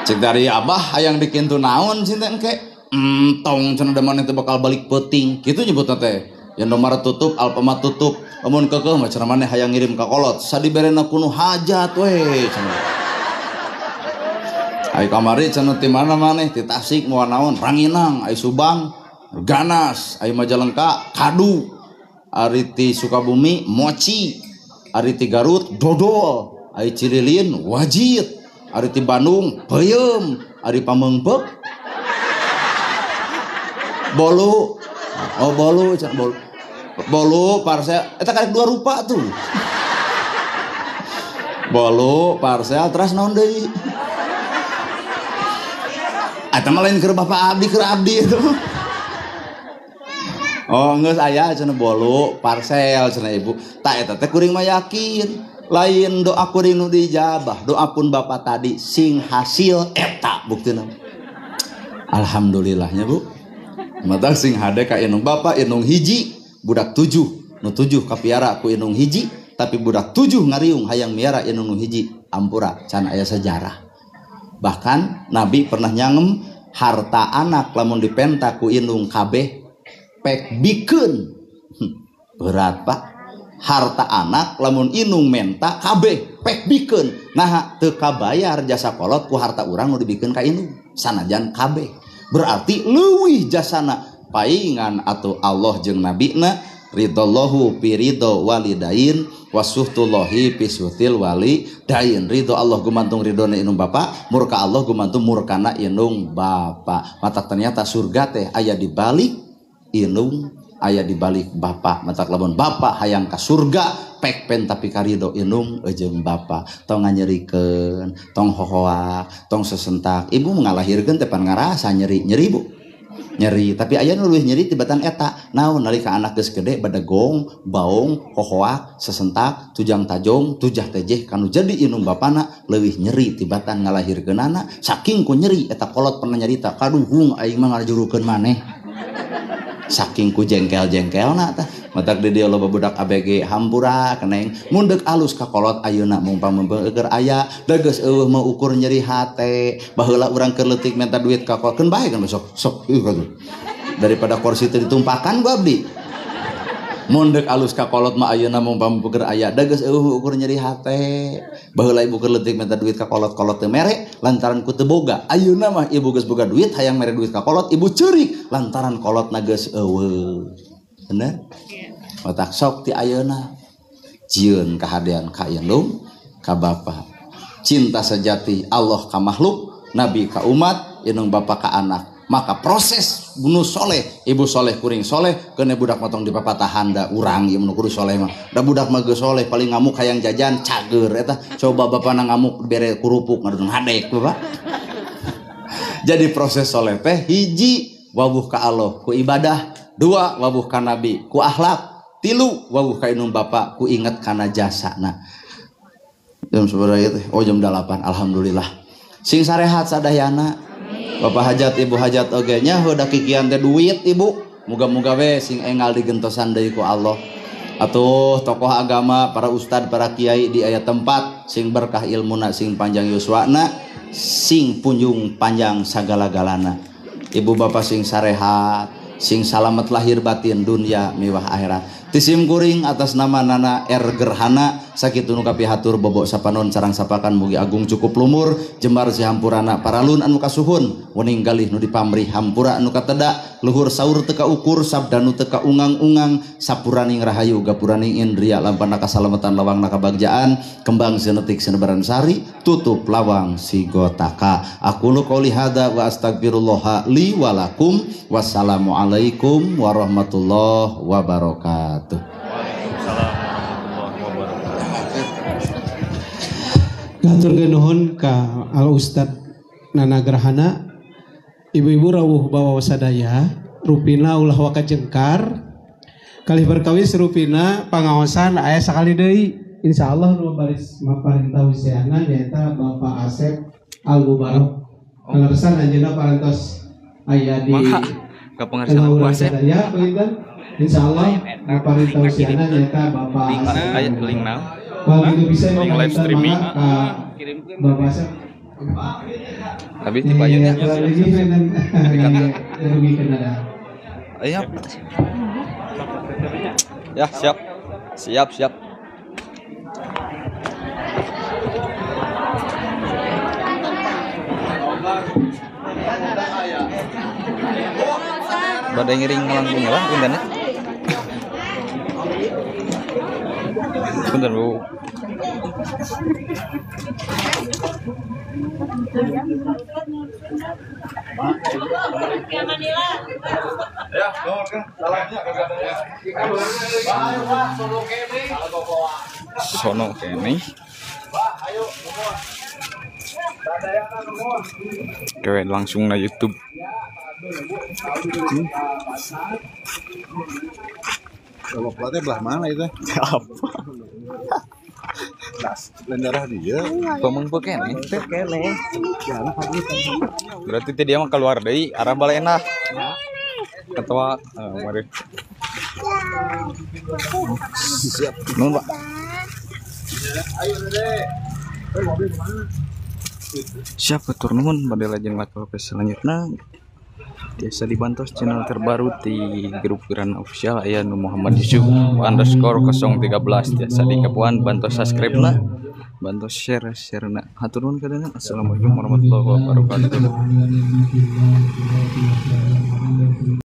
Cek dari abah hayang dikintu naon cinta engke? Entong cenah da maneh teh bakal balik peuting. Kitu nyebutna teh. Indomaret tutup, Alfamart tutup. Lamun keukeuh mah cenah maneh hayang ngirim ka kolot. Sadiberena kuno hajat we cenah. Ai kamari cenah ti mana maneh? Ti Tasik moal naon? Ranginang, ai Subang ganas, ai Majalengka kadu, ari ti Sukabumi mochi, ari ti Garut dodol, ai Cililin wajit, ari ti Bandung peuyeum, ari Pamengpeuk bolu. Oh bolu, bolu. Bolu parcel eta karek dua rupa tuh. Bolu parcel terus naon deui? Eta mah lain keur bapak abdi, keur abdi itu. Oh geus aya cenah bolu parcel cenah ibu. Tak eta teh kuring mah yakin lain doa kuring nu diijabah, doa pun bapak tadi sing hasil eta buktina. Alhamdulillahnya Bu. Mata sing hade ka inung bapak inung hiji budak 7 nu 7 kapiara ku inung hiji tapi budak 7 ngariung hayang miara inung nu hiji ampura can aya sejarah. Bahkan Nabi pernah nyangem harta anak lamun dipenta ku inung kabeh pek bikeun. Berat Pak. Harta anak lamun inung menta kabeh pek bikeun. Nah teu kabayar jasa kolot ku harta urang nu dibikeun ka inung sanajan kabeh. Berarti leuwih jasana paingan atau Allah jeung nabina ridallahu fi ridho walidain wasuhtullahi fi suhtil walidain. Ridho Allah gumantung ridhona inung bapa, murka Allah gumantung murkana inung bapa. Mata ternyata surga teh aya di balik inung, aya di balik bapa. Matak lamun bapa hayang ka surga pek pen tapi karido inung jeung bapa. Tong nganyerikeun, tong hohoak, tong sesentak. Ibu ngalahirkeun teh pan ngarasa nyeri, nyeri Bu. Nyeri, tapi aya nu leuwih nyeri tibatan eta. Naon nalika anak geus gede badegong, baong, hohoak, sesentak, tujang tajong, tujah tejeh kanu jadi inung bapana leuwih nyeri tibatan ngalahirkeunana. Saking ku nyeri eta kolot pernah nyarita, kaduhung aing mah ngajurukeun maneh. Saking ku jengkel-jengkelna tah matak di dieu loba budak ABG hampura keneng mun deuk alus ka kolot ayeuna mung pameumpeuh keur aya da geus eueuh mah ukur nyeri hate. Baheula urang keur leutik minta duit ka kolot keun bae kan sok sok daripada kursi teu ditumpakan ku abdi. Mun deuk alus ka kolot mah ayeuna mung pameumpeuh keur aya da geus eueuh ukur nyeri hate. Baheula ibu keur leutik minta duit ka kolot-kolot teu mere lantaran ku teu boga. Ayeuna mah ibu geus boga duit hayang mere duit ka kolot ibu ceurik lantaran kolotna geus eueuh. Bener? Otak sok ti ayeuna jieun kahadean ka indung ka bapa. Cinta sejati Allah ka makhluk, nabi ka umat, indung bapa ka anak. Maka proses bunuh soleh, ibu soleh kuring soleh, kene budak motong di papatahan da urang ieu mun kudu soleh mah. Da budak mah geus soleh paling ngamuk hayang jajan cager eta. Coba bapana ngamuk bere kurupuk ngadon hadek bapak. Jadi proses soleh teh hiji wawuh ka Allah ku ibadah, dua wawuh ka nabi ku akhlak, tilu wawuh ka indung bapa ku inget kana jasana. Jam sabaraha ieu teh? Oh jam 8, alhamdulillah. Sing sarehat sadayana. Bapak hajat ibu hajat oge nya heuda kikian teh duit ibu. Muga-muga we sing enggal digentosan deui ku Allah. Atuh tokoh agama, para ustad, para kiai di aya tempat sing berkah ilmuna, sing panjang yuswana, sing punjung panjang sagala-galana. Ibu bapak sing sarehat, sing salamet lahir batin dunia miwah akhirat. Tisim kuring atas nama Nana R Gerhana sakitu nu kapihatur bobok sapanon carang sapakan mugi agung cukup lumur jembar si hampurana paralun anu kasuhun wening galih nu dipamrih hampura anu kateda luhur saur teu kaukur sabda nu teu kaungang-ungang sapuraning rahayu gapuraning indria lampana kasalametan lawang nakabagjaan kembang senetik senebaran sari tutup lawang sigotaka. Aku lu qouli hada wa astagfirullaha li walakum. Wassalamualaikum. Assalamualaikum warahmatullahi wabarakatuh. Waalaikumsalam warahmatullahi wabarakatuh. Ngaturkeun nuhun ka Al Ustad Nana Grahana. Ibu-ibu rawuh bawa sadaya, rupina ulah waka jengkar. Kalih berkawis rupina pangaosan aya sakali deui. Insyaallah nu baris maparintah usiana nyaeta Bapak Asep Al Mubarok. Kaleresan anjeunna parantos aya di ka pangarsa Asep. Ya, punten. Insyaallah maparintah usiana nyaeta Bapak Asep. Aya link naon? Kalau gitu bisa link live streaming. Bapak Asep. Habis di payunnya. Ayo. Ya, siap. Siap, siap. Badai ngiring ngalangkung lah punten. Punten, Bu. Ya, salahnya Sono kene. Oke, langsung na YouTube. Kalau platnya belah mana itu? Apa? Lendarah dia. Pemeng kene. Berarti dia mah keluar deui arah Balena. Ketua mari. Siap. Nuhun, Pak. Siap, atur nuhun bade lajeng waktu ke selanjutnya. Biasa dibantos channel terbaru di grup Grana Official aya nu Muhammad Yusuf underscore 013 biasa dikepuan bantos subscribe lah, bantos share share na. Hatur nuhun kadana. Assalamualaikum warahmatullahi wabarakatuh.